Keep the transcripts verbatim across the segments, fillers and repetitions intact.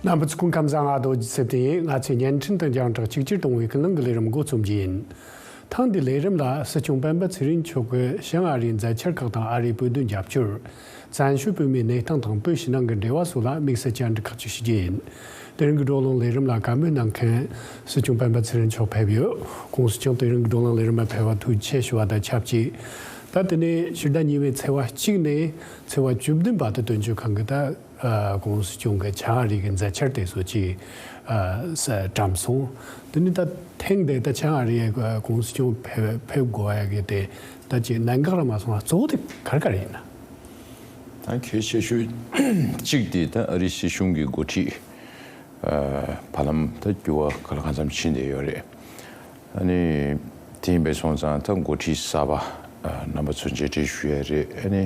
རྣམ་པ་ཚོ་སྐུ་ཁམས་བཟང་། ཨ་རྡོ་རྗེ་ཚེ་བརྟན་ཡིན། ང་ཚོས་བརྙན་འཕྲིན་དང་རྒྱང་བསྒྲགས་གཅིག་གྱུར་གཏོང་བའི་ཀུན་གླེང་གི་ལས་རིམ་འགོ་རྩོམ་རྒྱུ་ཡིན། ཐེངས་འདིའི་ལས་རིམ་ལ་སྲིད་སྐྱོང་སྤེན་པ་ཚེ་རིང་མཆོག་གི་བྱང་ཨ་རིའི་མཛད་འཆར་ཁག་དང་ཨ་རིའི་བོད་དོན་རྒྱབ་སྐྱོར། བཙན་བྱོལ་བོད་མིའི་གནས་སྟངས་དང་བོད་ཕྱི་ནང་གི་འབྲེལ་བ་སོགས་ལ་དམིགས་བསལ་བཅར་འདྲི་ཁག་ཅིག་ཞུ་རྒྱུ་ཡིན། དེ་རིང་གི་བགྲོ་གླེང་ལས་རིམ་ལ་བཀའ་མོལ་གནང་མཁན་སྲིད་སྐྱོང་སྤེན་པ་ཚེ་རིང་མཆོག་ཕེབས་ཡོད། ༸གོང་ས་སྐྱོང་དེ་རིང་གི་བགྲོ་གླེང་ལས་རིམ་ལ་ཕེབས་པར་ཐུགས་རྗེ་ཆེ་ཞུ་བ་དང་ཆབས་ཅིག་ད་དེ་ནས་ཕྱི་ཟླ་གཉིས་པའི་ཚེས་པ་གཅིག་ནས་ཚེས་པ་བཅུ་བདུན་བར་དུ་དོན་གཅོད་ཁང་གི་ད་ཨ་༸གོང་ས་སྐྱོང་གི་བྱང་ཨ་རི་གི་མཛད་འཆར་དེ་ཚོ་ཅིག་ཨ་ས་བཀྲམ་སོང་། དེ་ནི་ད་ཐེངས་འདི་ད་བྱང་ཨ་རིའི་༸གོང་ས་སྐྱོང་ཕེབས་ཕེབས་དགོས་ཡ་གི་དེ་ད་ཅིག་གནད་འགག་ར་མ་སོང་ན་གཙོ་བོ་དེ་ག་རེ་ག་རེ་ཡིན་ན། ད་གལ་ཆེ་ཤོས་གཅིག་དེ་ད་ཨ་རི་སྲིད་གཞུང་གི་འགོ་ཁྲིད་ཨ་བར་ལམ་ད་འགྱུར་བ་ག་ལ་གང་འཚམ་ཕྱིན་བསྡད་ཡོད་རེད། ཨ་ནི་དེ་ཡིན་པའི་སོང་ཙང་ད་འགོ་ཁྲིད་གསར་པ་ཨ་རྣམ་པ་ཚོ་མཇལ་འཕྲད་ཞུ་ཡ་རེད། ཨ་ནི་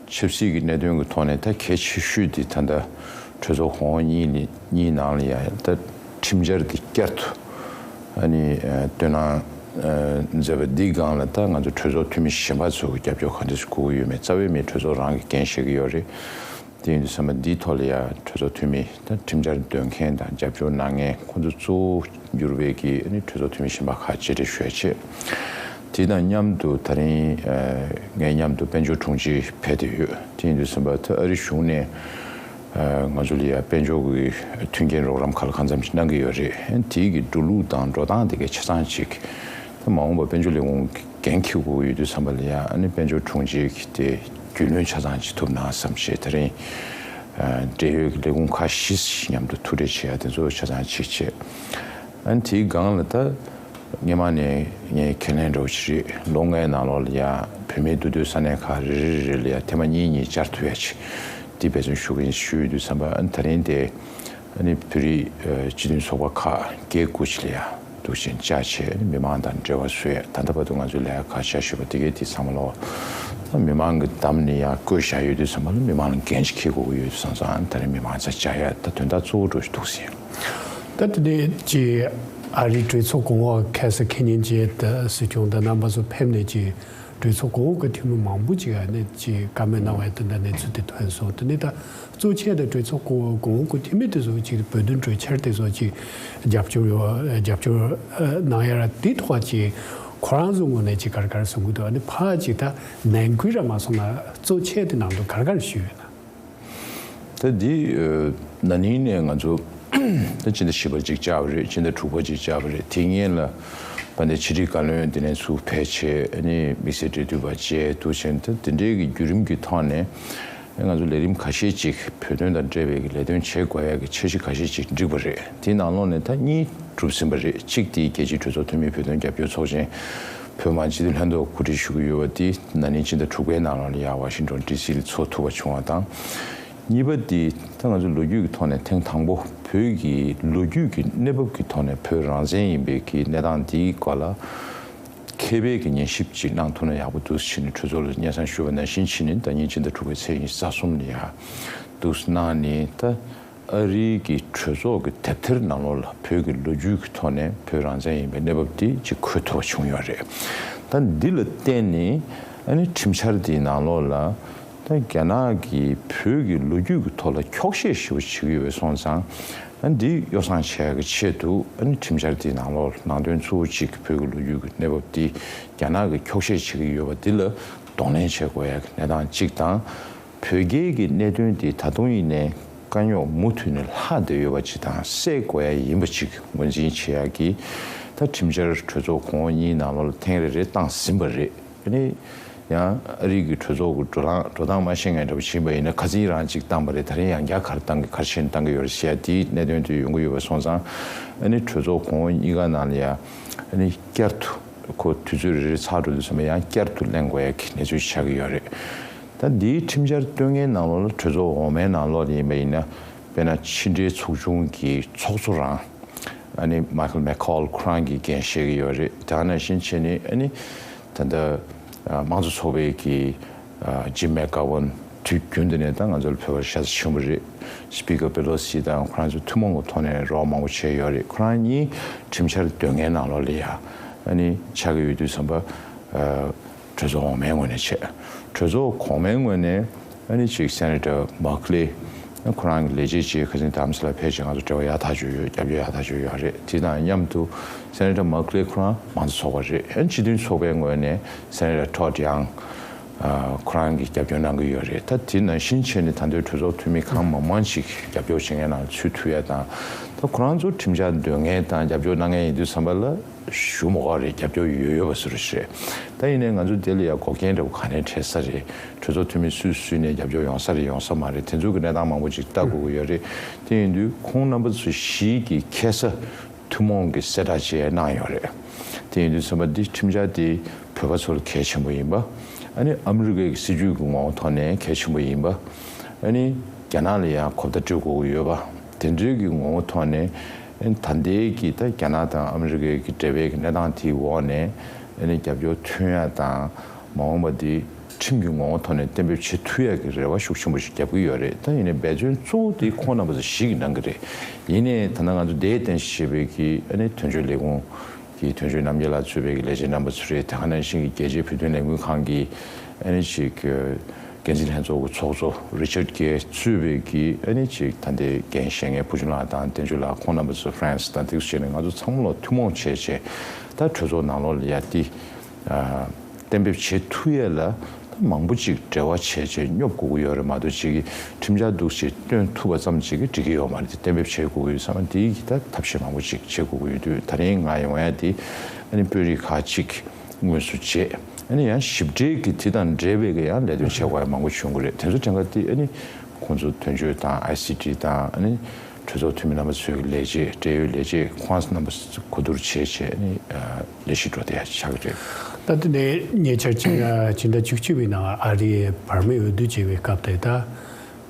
ཆབ་སྲིད་ཀྱི་གནད་དོན་གྱི་ཐོག་ནས་ད་གལ་ཆེ་ཤོས་དེ་ད་ལྟ་གྲོས་ཚོགས་གོང་འོག་གཉིས་ནི་གཉིས་ནང་ལ་ཡ་ད་ཁྲིམས་འཆར་དེ་བསྐྱར་དུ་ཨ་ནི་ཨ་བཏོན་གནང་ཨ་མཛད་པ་འདི་སྒང་ལ་ད་ང་ཚོ་གྲོས་ཚོགས་འཐུས་མི་གཞན་པ་ཚོ་གི་རྒྱབ་སྐྱོར་ག་འདྲ་ཞིག་དགོས་ཀྱི་ཡོད་མེད་རྩ་བའི་མི་གྲོས་ཚོགས་རང་གིས་འགན་བཞེས་ཀྱི་ཡོད་རེད། དེ་ཡིན་དུས་ཙམ་པ་འདིའི་ཐོག་ལ་ཡང་གྲོས་ཚོགས་འཐུས་མི་དང་ཁྲིམས་འཆར་འདོན་མཁན་དང་རྒྱབ་སྐྱོར་གནང་མཁན་ཁོང་ཚོ་གཙོ་བོ་གྱུར་པའི་གི་ཨ་ནི་གྲོས་ཚོགས་འཐུས་མི་གཞན་པ་ཁག་མཇལ་འཕྲད་ཞུ་ཡ་བྱས། དེ་དང་མཉམ་དུ་ད་རིང་ཨ་ངའི་མཉམ་དུ་དཔལ་འབྱོར་དྲུང་ཆེ་ཕེབས་བསྡད་ཡོད། དེ་ཡིན་དུས་ཙམ་པ་ད་ཨ་རི་གཞུང་ནས་ཨ་ང་ཚོ་ལ་ཡང་དཔལ་འབྱོར་གྱི་མཐུན་རྐྱེན་རོགས་རམ་ག་ལ་གང་འཚམ་ཞིག་གནང་གི་ཡོད་རེད། དེའི་གི་འགྲོ་ལུགས་དང་འགྲོ་སྟངས་དེ་གའི་ཆ་ཚང་ཅིག་ད་མ་འོངས་པ་དཔལ་འབྱོར་ལས་ཁུངས་ཀྱི་འགན་འཁྱེར་དགོས་ཀྱི་ཡོད་དུས་ཙམ་པ་ལ་ཡང་ཨ་ནི་དཔལ་འབྱོར་དྲུང་ཆེ་གི་དེ་རྒྱུས་ལོན་ཆ་ཚང་ཅིག་ཐུབ་ན་བསམ་བྱས། དེ་རིང་ཨ་འབྲེལ་ཡོད་ཀྱི་ལས་ཁུངས་ཁག་བཞི་མཉམ་དུ་ཐུག་འཕྲད་བྱེད་ཡ་དེ་ཚོ་ཆ་ཚང་ཅིག་བྱས། ཨ་ནི་དེའི་སྒང་ལ་ད་སྔོན་མ་ནས་ངས་ཁས་ལེན་འདྲ་བོ་ཞིག་རེད། ལོ་ལྔའི་ནང་ལོགས་ལ་ཡ་བོད་མིའི་འདུས་སྡོད་ས་གནས་ཁག་རེ་རེ་རེ་ལ་ཡ་ཐེངས་མ་གཉིས་གཉིས་བཅར་ཐུབ་ཡ་ཅིག་འདི་འབད་བརྩོན་ཞུ་གི་ཡིན་ཞུ་ཡོད་དུས་ཙམ་པ། ཨ་ནི་ད་རིང་དེ་ཨ་ནི་བོད་རིགས་ཨ་སྤྱི་མཐུན་ཚོགས་པ་ཁག་བརྒྱད་དགུ་ཅིག་ལ་ཡ་འདུག་སེ་བཅར་བྱས། ཨ་ནི་མི་མང་དང་འབྲེལ་བ་བཟོ་ཡ། ད་ལྟ་བར་དུ་ང་ཚོས་ལས་ཀ་ག་བྱ་ཞུས་པ་དེ་གའི་དེ་ཚང་མ་ལོག་ད་མི་མང་གི་འདམ་ནས་ཡ་བསྐོས་བཞག་ཡོད་དུས་ཙམ་པ་ལ་མི་མང་ལ་འགན་ཅིག་འཁྱེར་དགོས་ཀྱི་ཡོད་དུས་ཙང་ཙང་། ཨ་ནི་ད་རིང་མི་མང་རྩ་བཅར་ཡ་ད་དོན་དག་གཙོ་བོ་འདྲ་ཞིག་འདུག་སེ། ད་དེ་ནས་ཀྱི་ཨ་རིའི་གྲོས་ཚོགས་གོང་འོག་ཁ་སང་ཁེ་ཉིན་ཅིག་ད་སྲིད་སྐྱོང་དང་རྣམ་པ་ཚོ་ཕེབས་ནས་ཀྱི་གྲོས་ཚོགས་གོང་འོག་གི་འཐུས་མི་མང་པོ་ཅིག་ཨ་ནི་ཅིག་བཀའ་མོལ་གནང་བའི་དེ་འདྲ་གནས་ཚུལ་དེ་ཐོན་སོང་། དེ་ནས་ད་གཙོ་ཆེ་དེ་གྲོས་ཚོགས་གོང་འོག་གི་འཐུས་མི་དེ་ཚོ་ཅིག་བོད་དོན་གྲོས་འཆར་དེ་ཚོ་ཅིག་རྒྱབ་སྐྱོར་ཡོད། རྒྱབ་སྐྱོར་གནང་ཡ་ར་དེ་ཐོག་ཅིག་ཁོ་རང་ཚོ་ངོས་ནས་ཅིག་ག་རེ་ག་རེ་གསུང་གི་འདུག་ཨ་ནི་ཕར་ཅིག་ད་ནང་ཁུལ་ར་མ་སོང་ན་གཙོ་ཆེ་དེ་ནང་དུ་ག་རེ་ག་རེ་ཞུས་ཡོད་ན། ད་འདི་ཨ་ན་ནིང་ནས་ང་ཚོ་ད་ཕྱི་ཟླ་བཞི་པ་ཅིག་བཅར་བ་རེད། ཕྱི་ཟླ་དྲུག་པ་ཅིག་བཅར་བ་རེད། དེ་སྔོན་ལ་དཔལ་ལྡན་ཕྱི་དྲིལ་བཀའ་བློན་དེ་ནས་ཚུར་ཕེབས་བྱས། ཨ་ནི་དམིགས་བསལ་འབྲེལ་མཐུད་པ་བཅས་འདུག་བྱས། ད་དེ་འདྲའི་གི་བརྒྱུད་རིམ་གྱི་ཐོག་ནས་ང་ཚོ་ལས་རིམ་ཁ་ཤས་ཅིག་བོད་དོན་དང་འབྲེལ་བའི་གི་ལས་དོན་བྱེད་དགོས་ཡ་གི་འཆར་གཞི་ཁ་ཤས་ཅིག་བསྒྲིགས་པ་རེད། དེའི་ནང་ལོགས་ནས་ད་གཉིས་གྲུབ་ཟིན་པ་རེད། གཅིག་དེ་རྒྱལ་སྤྱིའི་གྲོས་ཚོགས་འཐུས་མི་བོད་དོན་རྒྱབ་སྐྱོར་ཚོགས་ཆེན་བོད་མི་མང་སྤྱི་འཐུས་ལྷན་ཚོགས་གོ་སྒྲིག་ཞུ་གི་ཡོད་པ་དེ་ན་ནིང་ཕྱི་ཟླ་དྲུག་པའི་ནང་ལོགས་ལ་ཡར་ཝ་ཤིང་ཊོན་ཌི་སི་ལ་ཚོགས་ཐུབ་པ་བྱུང་བ་དང་། གཉིས་པ་དེ་ད་ང་ཚོ་ལོ་རྒྱུས་ཀྱི་ཐོག་ནས་ཐེངས་དང་པོ་བོད་ཀྱི་ལོ་རྒྱུས་ཀྱི་གནས་བབ་ཀྱི་ཐོག་ནས་བོད་རང་བཙན་ཡིན་པའི་གི་གནས་སྟངས་འདིའི་སྐོར་ལ་མཁས་པའི་གི་ཉན་ཞིབ་ཅིག་གནང་ཐུབ་ན་ཡག་པོ་འདུག་ཟེར་ནས་གྲོས་ཚོགས་ལ་སྙན་སེང་ཞུས་པ་ནང་བཞིན་བྱས་ནས་ད་ནིང་ཕྱི་ཟླ་དྲུག་པའི་ཚེས་ཉི་ཤུ་རྩ་གསུམ་ལ་ཡར་འདུག་གནང་ནས། ད་ཨ་རིའི་གི་གྲོས་ཚོགས་ཀྱི་དེབ་ཐེར་ནང་ལོགས་ལ་བོད་ཀྱི་ལོ་རྒྱུས་ཀྱི་ཐོག་ནས་བོད་རང་བཙན་ཡིན་པའི་གནས་བབ་འདི་ཅིག་འཁོད་ཐུབ་པ་བྱུང་ཡོད་རེད། ད་འདི་ལ་བརྟེན་ནས་ཨ་ནི་ཁྲིམས་འཆར་འདིའི་ནང་ལོགས་ལ་ད་རྒྱ་ནག་གིས་བོད་ཀྱི་ལོ་རྒྱུས་ཀྱི་ཐོག་ལ་འཁྱོག་བཤད་ཞེ་པོ་བྱེད་ཀྱི་ཡོད་པ་སོང་ཙང་། ཨ་འདི་ཡོ་བསྲང་བྱེད་ཡག་གི་ཆེད་དུ་ཨ་ནི་ཁྲིམས་འཆར་འདིའི་ནང་ལོགས་ནང་དོན་གཙོ་བོ་གཅིག་བོད་ཀྱི་ལོ་རྒྱུས་ཀྱི་གནས་བབ་འདི་རྒྱ་ནག་གིས་འཁྱོག་བཤད་བྱེད་ཀྱི་ཡོད་པ་འདི་ལ་གདོང་ལེན་བྱེད་དགོས་ཡག་གི་གནས་སྟངས་གཅིག་དང་། བོད་རྒྱའི་གི་གནད་དོན་དེ་ད་དུང་ཡིན་ནའི་དཀའ་རྙོག་མུ་མཐུད་ནས་ལྷག་བསྡད་ཡོད་པ་ཅིག་དང་སེལ་དགོས་ཡ་ཡིན་པ་ཅིག་ངོས་འཛིན་བྱེད་ཡ་གི་ད་ཁྲིམས་འཆར་གྲོས་ཚོགས་གོང་འོག་གཉིས་ནང་ལོགས་ལ་ཐེངས་རེ་རེ་བཏང་ཟིན་པ་རེད། ཨ་ནི་ཡང་ཨ་རི་གི་གྲོས་ཚོགས་ཀྱི་འགྲོ་སྟངས་འགྲོ་སྟངས་མ་ཤེས་མཁན་འདྲ་པོ་ཕྱིན་པ་ཡིན་ན། ཁ་སང་རང་ཅིག་བཏང་པ་རེད། ད་རིང་ཡང་བསྐྱར་ག་རེ་བཏང་གི་ག་རེ་བྱས་ནས་བཏང་གི་ཡོད་རེད་ཟེར་ཡ་དེའི་གནད་དོན་དེ་ཡོང་གི་ཡོད་པ་སོང་ཙང་། ཨ་ནི་གྲོས་ཚོགས་གོང་འོག་གཉིས་ཀ་ནང་ལ་ཡ་ཨ་ནི་བསྐྱར་དུ་ཁོ་དུས་ཚོད་རེ་རེ་ཚར་འགྲོ་དུས་ཙམ་པ་ཡང་བསྐྱར་དུ་གླེང་དགོས་ཡ་གི་གནས་ཚུལ་ཆགས་ཀྱི་ཡོད་རེད། ད་འདིའི་ཁྲིམས་འཆར་བཏོན་མཁན་ནང་ལོགས་ལ་གྲོས་ཚོགས་འོག་མའི་ནང་ལོགས་ལ་ཡིན་པ་ཡིན་ན། དཔེར་ན་ཕྱི་འབྲེལ་ཚོགས་ཆུང་གི་ཚོགས་གཙོ་རང་ཨ་ནི་མའི་ཁལ་མེག་ཁོལ་ཁོ་རང་གིས་འགན་བཞེས་ཀྱི་ཡོད་རེད། དེ་ནང་བཞིན་བྱས་ནས་ཨ་ནི་ད་ལྟ་ཨ་དམངས་གཙོ་ཚོགས་པའི་གི་ཨ་ཇིམ་མེག་གྷ་ཝན་དུས་རྒྱུན་དུ་ནས་ད་ང་ཚོར་ཕེབས་པར་ཤ་ཚ་ཆེན་པོ་རེད། སི་པི་ཀར་པེ་ལོ་སི་དང་ཁོ་རང་ཚོས་ཐུན་མོང་གི་ཐོག་ནས་རོགས་མང་པོ་བྱས་ཡོད་རེད། ཁོ་རང་གཉིས་ཁྲིམས་འཆར་འདོན་མཁན་ནང་ལོགས་ལ་ཡ་ཨ་ནི་ཆགས་ཀྱི་ཡོད་དུས་ཙམ་པ། ཨ་གྲོས་ཚོགས་འོག་མའི་ངོས་ནས་བྱས། གྲོས་ཚོགས་གོང་མའི་ངོས་ནས་ཨ་ནི་ཅིག་སེ་ནེ་ཊར་མར་ཁེ་ལི། ཁོ་རང་གི་ལས་བྱེད་ཅིག་ཁ་སང་དྷ་རམ་ས་ལ་ཕེབས་བྱས་ང་ཚོ་འབྲེལ་བ་ཡག་ཐག་ཆོད་ཡོད། རྒྱབ་སྐྱོར་ཡག་ཐག་ཆོད་ཡོད་རེད། དེ་དང་མཉམ་དུ་སེ་ནེ་ཊར་མག་ལེ་ཁོ་རང་མང་གཙོ་ཚོགས་པ་རེད། ཨ་ནི་སྤྱི་མཐུན་ཚོགས་པའི་ངོས་ནས་སེ་ནེ་ཊར་ཊོཌ་ཡང་ཁོ་རང་གིས་རྒྱབ་སྐྱོར་གནང་གི་ཡོད་རེད། ད་དེ་ནང་བཞིན་བྱས་ནས་ད་ལྟའི་གྲོས་ཚོགས་འཐུས་མི་གང་མང་མང་ཞིག་རྒྱབ་སྐྱོར་བྱེད་མཁན་ནང་ཚུད་ཐུབ་ཡ་དང་། ད་ཁོ་རང་ཚོ་ཁྲིམས་འཆར་འདོན་མཁན་དང་རྒྱབ་སྐྱོར་གནང་མཁན་ཡིན་དུས་ཙམ་པ་ལ་ཞུ་མ་དགོས་རེད། རྒྱབ་སྐྱོར་ཡོད་ཡོད་པ་བཟོ་འདྲ་ཞིག་རེད། ད་ཡིན་ནའི་ང་ཚོ་དེ་ལ་ཡ་འགོག་རྐྱེན་འདྲ་བོ་ག་ནས་འཕྲད་ས་རེད། གྲོས་ཚོགས་འཐུས་མི་སུས་སུས་ནས་རྒྱབ་སྐྱོར་ཡོང་ས་རེད་ཡོང་ས་མ་རེད། དེ་ཚོ་གི་གནས་སྟངས་མང་པོ་ཅིག་ལྟ་དགོས་ཀྱི་ཡོད་རེད། དེ་ཡིན་དུས་ཁོང་རྣམ་པ་ཚོ་བཞི་གི་ཁ་ས་ཐུན་མོང་གི་གསལ་བསྒྲགས་བྱས་གནང་ཡོད་རེད། དེ་ཡིན་དུས་ཙམ་པ་འདི་ཁྲིམས་འཆར་འདི་བོད་པ་ཚོ་ལ་གལ་ཆེན་པོ་ཡིན་པ། ཨ་ནི་ཨ་མི་རི་ཀའི་སྲིད་ཇུས་ཀྱི་ངོ་བོ་ཐོག་ནས་གལ་ཆེན་པོ་ཡིན་པ། ཨ་ནི་རྒྱ་ནག་ལ་ཡང་གོ་བརྡ་སྤྲོད་དགོས་ཀྱི་ཡོད་པ། དེ་འདྲའི་གི་ངོ་བོ་ཐོག་ནས་ཨ་ནི་ད་ལྟའི་གི་ད་རྒྱ་ནག་དང་ཨ་མི་རི་ཀའི་གི་འབྲེལ་བའི་གི་གནས་སྟངས་དེའི་འོག་ནས་ཨ་ནི་རྒྱབ་སྐྱོར་ཐོན་ཡ་དང་མ་འོངས་པ་འདི་ཁྲིམས་ཀྱི་ངོ་བོ་ཐོག་ནས་གཏན་འབེབས་བྱེད་ཐུབ་ཡ་གི་རེ་བ་ཤུགས་ཆེན་པོ་ཞིག་རྒྱབ་ཀྱི་ཡོད་རེད། ད་ཡིན་ནའི་འབད་བརྩོན་གཙོ་བོ་དེ་ཁོང་རྣམ་པ་ཚོ་ཞིག་གིས་གནང་གི་རེད། ཡིན་ནའི་ད་ལྟ་ང་ཚོ་དེའི་རྟེན་གཞི་བྱས་པའི་གི་ཨ་ནི་དོན་གཅོད་ལས་ཁུངས་ཀྱི་དོན་གཅོད་རྣམ་རྒྱལ་ལགས་གཙོས་པའི་གི་ལས་བྱེད་རྣམ་པ་ཚོ་རེད། དེ་ག་ནང་བཞིན་གྱི་རྒྱལ་སྤྱིའི་བོད་དོན་ལས་འགུལ་ཁང་གི་ཨ་ནི་ཅིག་འགན་འཛིན་ལྷན་ཚོགས་ཀྱི་ཚོགས་གཙོ་རི་ཆར་གྷེ་གཙོས་པའི་གི་ཨ་ནི་ཅིག་ད་ལྟའི་འགན་བཞེས་མཁན་ཕུར་ལྕམ་ལགས་དང་བསྟན་ཆོས་ལགས་ཁོང་རྣམ་པ་ཚོ་ཧྥ་རན་སི་དང་དེ་ཚོ་བྱས་ནས་ང་ཚོ་ཚང་མ་ལ་ཐུན་མོང་བྱས་བྱས་ད་གྲོས་ཚོགས་ནང་ལོགས་ལ་ཡ་དེ་གཏན་འབེབས་བྱེད་ཐུབ་ཡས་ལ་ད་མང་པོ་ཅིག་འབྲེལ་བ་བྱས་བྱས་སྙོབ་དགོས་ཀྱི་ཡོད་རེད་མ་གཏོགས་ཅིག་གི་ཁྲིམས་འཆར་འདུག་ཅེས་བཏོན་ཐུབ་པ་ཙམ་ཅིག་གིས་འགྲིག་གི་ཡོད་མ་རེད། དེ་གཏན་འབེབས་བྱེད་དགོས་ཀྱི་ཡོད་ཙང་དེའི་གི་ད་ཐབས་ཤེས་མང་པོ་ཅིག་བྱེད་དགོས་ཀྱི་ཡོད་དུས་ད་རིང་ང་ཡོང་ཡ་དེ་ཨ་ནི་དཔོན་རིགས་ཁག་ཅིག་དངོས་སུ་བྱས། ཨ་ནི་ཡང་ཞིབ་ཕྲའི་གི་དེ་དང་འབྲེལ་བའི་གི་ཡང་ལས་དོན་བྱེད་དགོས་ཡ་མང་པོ་བྱུང་གི་རེད། དེ་ཚོ་དྲན་ག་དེ་ཨ་ནི་ཁོང་ཚོ་དོན་གཅོད་དང་ཨའི་སི་ཊི་དང་ཨ་ནི་གྲོས་ཚོགས་འཐུས་མི་རྣམ་པ་ཚོའི་གི་ལས་བྱེད་འབྲེལ་ཡོད་ལས་བྱེད་ཁོང་རྣམ་པ་གོ་བསྡུར་བྱས་བྱས་ཨ་ནི་ལས་གཞི་འགྲོ་བསྡད་ཡ་ཆགས་ཀྱི་རེད། ད་དེ་ནས་ཉེ་ཆར་ཕྱི་ཟླ་བཅུ་གཅིག་པའི་ནང་ཨ་རིའི་བར་མའི་འོས་བསྡུ་བྱེད་པའི་སྐབས་དེ་ད་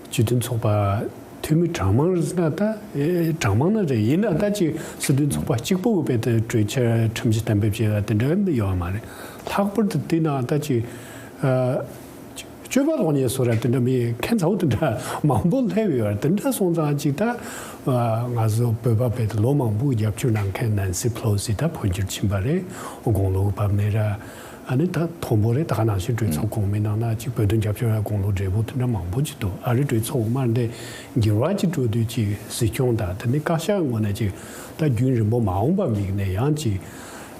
སྤྱི་མཐུན་ཚོགས་པ་འཐུས་མི་གྲངས་མང་རེད་ཟེར་ན་ད་ཨེ་གྲངས་མང་ན་རེད། ཡིན་ན་ད་ཅིག་སྲིད་དོན་ཚོགས་པ་གཅིག་པོ་གི་དཔེ་དེ་གྲོས་འཆར་ཁྲིམས་གཞི་གཏན་འབེབས་བྱས་པ་དེ་འདྲ་ཡོད་མ་རེད། ལྷག་པར་དུ་དེ་ནང་ད་ཅིག་ཨ་སྤྱོད་པ་སློང་ཉེས་བཟོ་འདྲ་དེ་འདྲ་མི་ཁྱད་མཚར་པོ་དེ་འདྲ་མང་པོ་སླེབས་ཡོད་རེད། དེ་འདྲ་སོང་ཙང་ཅིག་ད་ཨ་ང་ཚོ་བོད་པ་དཔེ་དེ་ལོ་མང་པོ་རྒྱབ་སྐྱོར་གནང་མཁན་ནན་སི་ཕེ་ལོ་སི་ད་འཕོ་འགྱུར་ཕྱིན་པ་རེད། དགུང་ལོ་བབས་ནས་ར། ཨ་ནི་ད་མཐོན་པོ་རེད། ད་ག་ནང་བཞིན་གྲོས་ཚོགས་གོང་མའི་ནང་ན་ཅིག་བོད་དོན་རྒྱབ་སྐྱོར་ཡ་དགུང་ལོ་བགྲེས་པོ་དེ་འདྲ་མང་པོ་ཅིག་འདུག་ཨ་རི་གྲོས་ཚོགས་དབུ་མ་འདི་འགྱུར་བ་ཅིག་འགྲོ་དུས་ཅིག་སྲིད་སྐྱོང་དང་དེ་ནི་བཀའ་ཤག་ངོས་ནས་ཅིག་ད་རྒྱུན་རིང་པོ་མ་འོངས་པ་མིག་ནས་ཡང་ཅིག་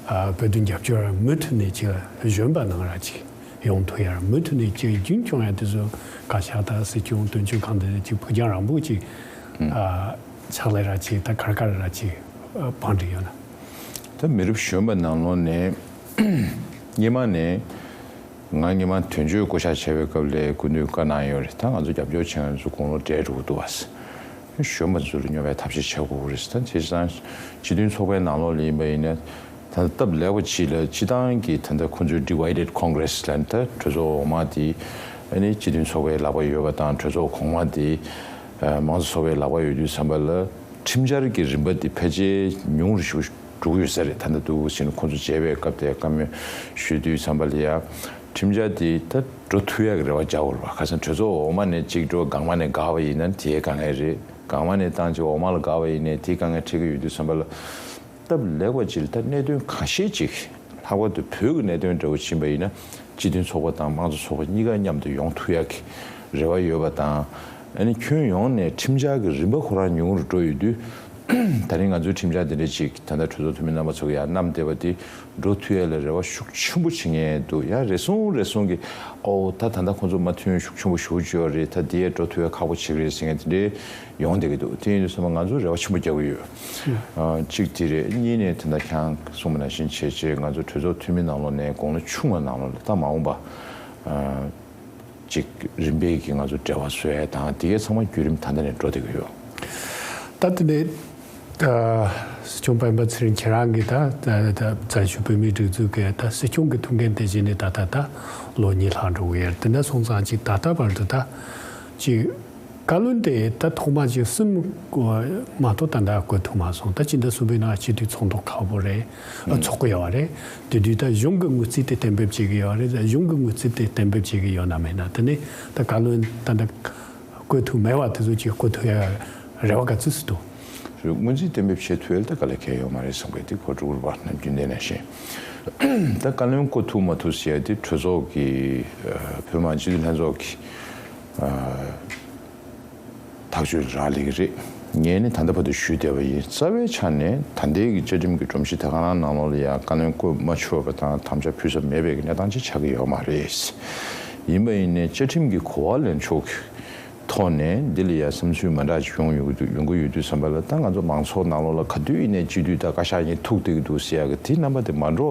ཨ་བོད་དོན་རྒྱབ་སྐྱོར་མུ་མཐུད་ནས་ཅིག་གཞོན་པ་ནང་ར་ཅིག་ཡོང་ཐུབ་ཡ་མུ་མཐུད་ནས་ཅིག་རྒྱུན་སྐྱོང་ཡ་དེ་ཚོ་བཀའ་ཤག་དང་སྲིད་སྐྱོང་དོན་གཅོད་ཁང་དེ་ཅིག་ཕུགས་རྒྱང་རིང་པོ་ཅིག་ཨ་ཕྱག་ལས་ར་ཅིག་ད་ག་རེ་ག་རེ་ར་ཅིག་ཨ་བང་སྒྲིག་ཡོད་ན། ད་མི་རབས་གཞོན་པ་ནང་ལོགས་ནས་སྔོན་མ་ནས་ང་སྔོན་མ་དོན་གཅོད་བསྐོ་བཞག་བྱས་པའི་སྐབས་ལ་སྐུ་མདུན་བཀའ་གནང་ཡོད་རེད། ད་ང་ཚོ་རྒྱབ་སྐྱོར་བྱེད་མཁན་ཚོ་དགུང་ལོ་བགྲེས་འགྲོ་གི་འདུག་བ། གཞོན་པ་ཚོ་ལ་སྙོབ་པའི་ཐབས་ཤེས་བྱེད་དགོས་ཀྱི་རེད། ད་བྱས་ཙང་སྤྱི་མཐུན་ཚོགས་པའི་ནང་ལོགས་ལ་ཡིན་པ་ཡིན་ན་ད་སྟབས་ལེགས་པ་ཅིག་ལ་སྤྱི་བཏང་གི་ད་ལྟ་ཁོང་ཚོའི་Divided Congress ལབ་ནས་ད་གྲོས་ཚོགས་འོག་མ་དེ་ཨ་ནི་སྤྱི་མཐུན་ཚོགས་པའི་ལག་པ་ཡོད་པ་དང་གྲོས་ཚོགས་གོང་མ་དེ་མང་གཙོ་ཚོགས་པའི་ལག་པ་ཡོད་དུས་ཙམ་པ་ལ་ཁྲིམས་འཆར་གྱི་རིམ་པ་དེ་ཕལ་ཆེར་ཉུང་རུ་ཞིག་འགྲོ་གི་ཡོད་ས་རེད། ད་ལྟ་འདུག་ཟེར་ནས་ཁོང་ཚོ་མཇལ་བའི་སྐབས་དེ་བཀའ་མོལ་ཞུ་དུས་ཙམ་པ་ལ་ཡ་ཁྲིམས་འཆར་དེ་ད་འགྲོ་ཐུབ་ཡག་གི་རེ་བ་བྱ་དགོས་རེད་བ། ཁ་སང་གྲོས་ཚོགས་འོག་མ་ནས་གཅིག་འགྲོ་སྒང་མ་ནས་འགག་པ་ཡིན་ན་དེའི་དཀའ་ངལ་རེད། སྒང་མ་ནས་བཏང་ཅིག་འོག་མ་ལ་འགག་པ་ཡིན་ནའི་དེའི་དཀའ་ངལ་འཕྲད་ཀྱི་ཡོད་དུས་ཙམ་པ་ལ་སྟབས་ལེགས་པ་ཅིག་ལ་ད་གནད་དོན་ཁ་ཤས་ཅིག་ལྷག་པར་དུ་བོད་ཀྱི་གནད་དོན་འདྲ་བོ་ཕྱིན་པ་ཡིན་ན་སྤྱི་མཐུན་ཚོགས་པ་དང་དམངས་གཙོ་ཚོགས་པ་གཉིས་ཀ་མཉམ་དུ་ཡོང་ཐུབ་ཡག་གི་རེ་བ་ཡོད་པ་དང་། ཨ་ནི་ཁྱོན་ཡོངས་ནས་ཁྲིམས་འཆར་གྱི་རིམ་པ་ཁོ་རང་ཉུང་རུ་འགྲོ་ཡོད་དུས། ད་རིང་ང་ཚོའི་ཁྲིམས་འཆར་དེ་འདྲ་ཅིག་ད་ལྟ་གྲོས་ཚོགས་འཐུས་མི་རྣམ་པ་ཚོ་གིས་ཡར་བསྣམས་བསྡད་པ་དེ་འགྲོ་ཐུབ་ཡ་ལ་རེ་བ་ཤུགས་ཆེན་པོ་བྱེད་མཁན་འདུག་ཡང་རེ་ཟུང་རེ་ཟུང་གིས་ཨོ་ད་ད་ལྟ་ཁོང་ཚོ་མ་མཐུན་ཤུགས་ཆེན་པོ་ཞེ་པོ་ཅིག་ཡོད་རེད། ད་དེ་ཡས་འགྲོ་ཐུབ་ཡ་ཁག་པོ་ཅིག་རེད་ཟེར་མཁན་དེ་འདྲའི་ཡོང་བསྡད་ཀྱི་འདུག་དེ་ཡིན་དུས་ཙམ་པ་ང་ཚོ་རེ་བ་ཆེན་པོ་རྒྱག་གི་ཡོད། ཨ་གཅིག་དེ་རེད། གཉིས་ནས་དེ་འདྲ་ཁྱེད་རང་གསུངས་པ་ནང་བཞིན་བྱས་བྱས་ང་ཚོ་གྲོས་ཚོགས་འཐུས་མི་ནང་ལོགས་ནས་དགུང་ལོ་ཆུང་བ་ནང་ལོགས་ལ་ད་མ་འོངས་པ་ཨ། ཅིག་རིམ་པས་ཀྱི་ང་ཚོ་འབྲེལ་བ་བཟོ་ཡ་དང་དེ་གའི་ཚང་མ་བརྒྱུད་རིམ་ད་ལྟ་ནས་འགྲོ་བསྡད་ཀྱི་ཡོད། ད་དེ་ནས་ད་སྲིད་སྐྱོང་སྤེན་པ་ཚེ་རིང་ཁྱེད་རང་གིས་ད་ད་ད་བཙན་བྱོལ་བོད་མིའི་སྒྲིག་འཛུགས་ཀྱི་ད་སྲིད་སྐྱོང་གི་ཐུགས་འགན་དེ་བཞེས་ནས་ད་ད་ད་ལོ་གཉིས་ལྷག་འགྲོ་གི་ཡོད། དེ་འདྲ་སོང་ཙང་ཅིག་ད་ལྟ་བར་དུ་ད་ཅིག་བཀའ་བློན་དེ་ད་ཐོག་མ་ཅིག་གསུམ་མ་གཏོགས་ད་ལྟ་བསྐོ་ཐུབ་མ་སོང་། ད་ཕྱི་ཟླ་གསུམ་པའི་ནང་སྤྱི་འཐུས་ཚོགས་འདུ་ཁག་པོ་རེད། ཨ་ཚོགས་ཀྱི་ཡོད་རེད། དེ་དུས་ད་གཞུང་གི་ངོས་འཛིན་དེ་གཏན་འབེབས་བྱེད་ཀྱི་ཡོད་རེད། གཞུང་གི་ངོས་འཛིན་དེ་གཏན་འབེབས་བྱེད་ཀྱི་ཡོད་ན་མེད་ན། དེ་ནས་ད་བཀའ་བློན་ད་ལྟ་བསྐོ་ཐུབ་མེད་པ་དེ་ཚོ་ཅིག་བསྐོ་ཐུབ་ཡ་རེ་བ་ག་ཚོད་ཙམ་འདུག་ངོས་འཛིན་གཏན་འབེབས་བྱེད་ཐུབ་ཡ་ད་དཀའ་ལས་ཁེལ་ཡོད་མ་རེད་བསམ་གི། དེ་གོ་སྒྲུབ་པ་ནམ་རྒྱུན་ལྡན་ནང་བཞིན་ད་བཀའ་བློན་བསྐོ་ཐུབ་མ་ཐུབ་ཟེར་ཡ་དེ་གྲོས་ཚོགས་ཀྱི་བོད་མི་མང་སྤྱི་འཐུས་ལྷན་ཚོགས་ཀྱི་ད་ ཐག་གཅོད་རག་ལས་ཀྱི་རེད། ངས་ནི་ད་ལྟ་བར་དུ་ཞུས་བསྡད་པ་ཡིན། རྩ་བའི་ཆ་ནས་ད་ལྟའི་གི་བཅའ་ཁྲིམས་ཀྱི་སྒྲོམ་གཞི་དེ་ག་རང་ནང་ལོགས་ལ་ཡང་བཀའ་བློན་བསྐོ་མ་ཆོག་པ་དང་དམ་བཅའ་ཕུལ་ས་མེད་པའི་གི་གནས་སྟངས་ཅིག་ཆགས་ཀྱི་ཡོད་མ་རེད། ཡིན་པ་ཡིན་ནའི་བཅའ་ཁྲིམས་ཀྱི་གོ་བ་ལེན་ཕྱོགས་ཀྱི་ཐོག་ནས་འདི་ལ་ཡང་བསམ་ཚུལ་མ་འདྲ་ཅིག་ཡོང་ཡོང་གི་འདུག་ཡོང་གི་ཡོད་དུས་ཙམ་པ་ལ། ད་ང་ཚོ་མང་ཚོགས་ནང་ལོགས་ལ་ག་དུས་ཡིན་ནའི་སྤྱི་འཐུས་དང་བཀའ་ཤག་གཉིས་ཐུག་བསྡད་ཀྱི་འདུག་ཟེར་ཡག་གི་དེ་རྣམ་པ་དེ་མ་འགྲོ་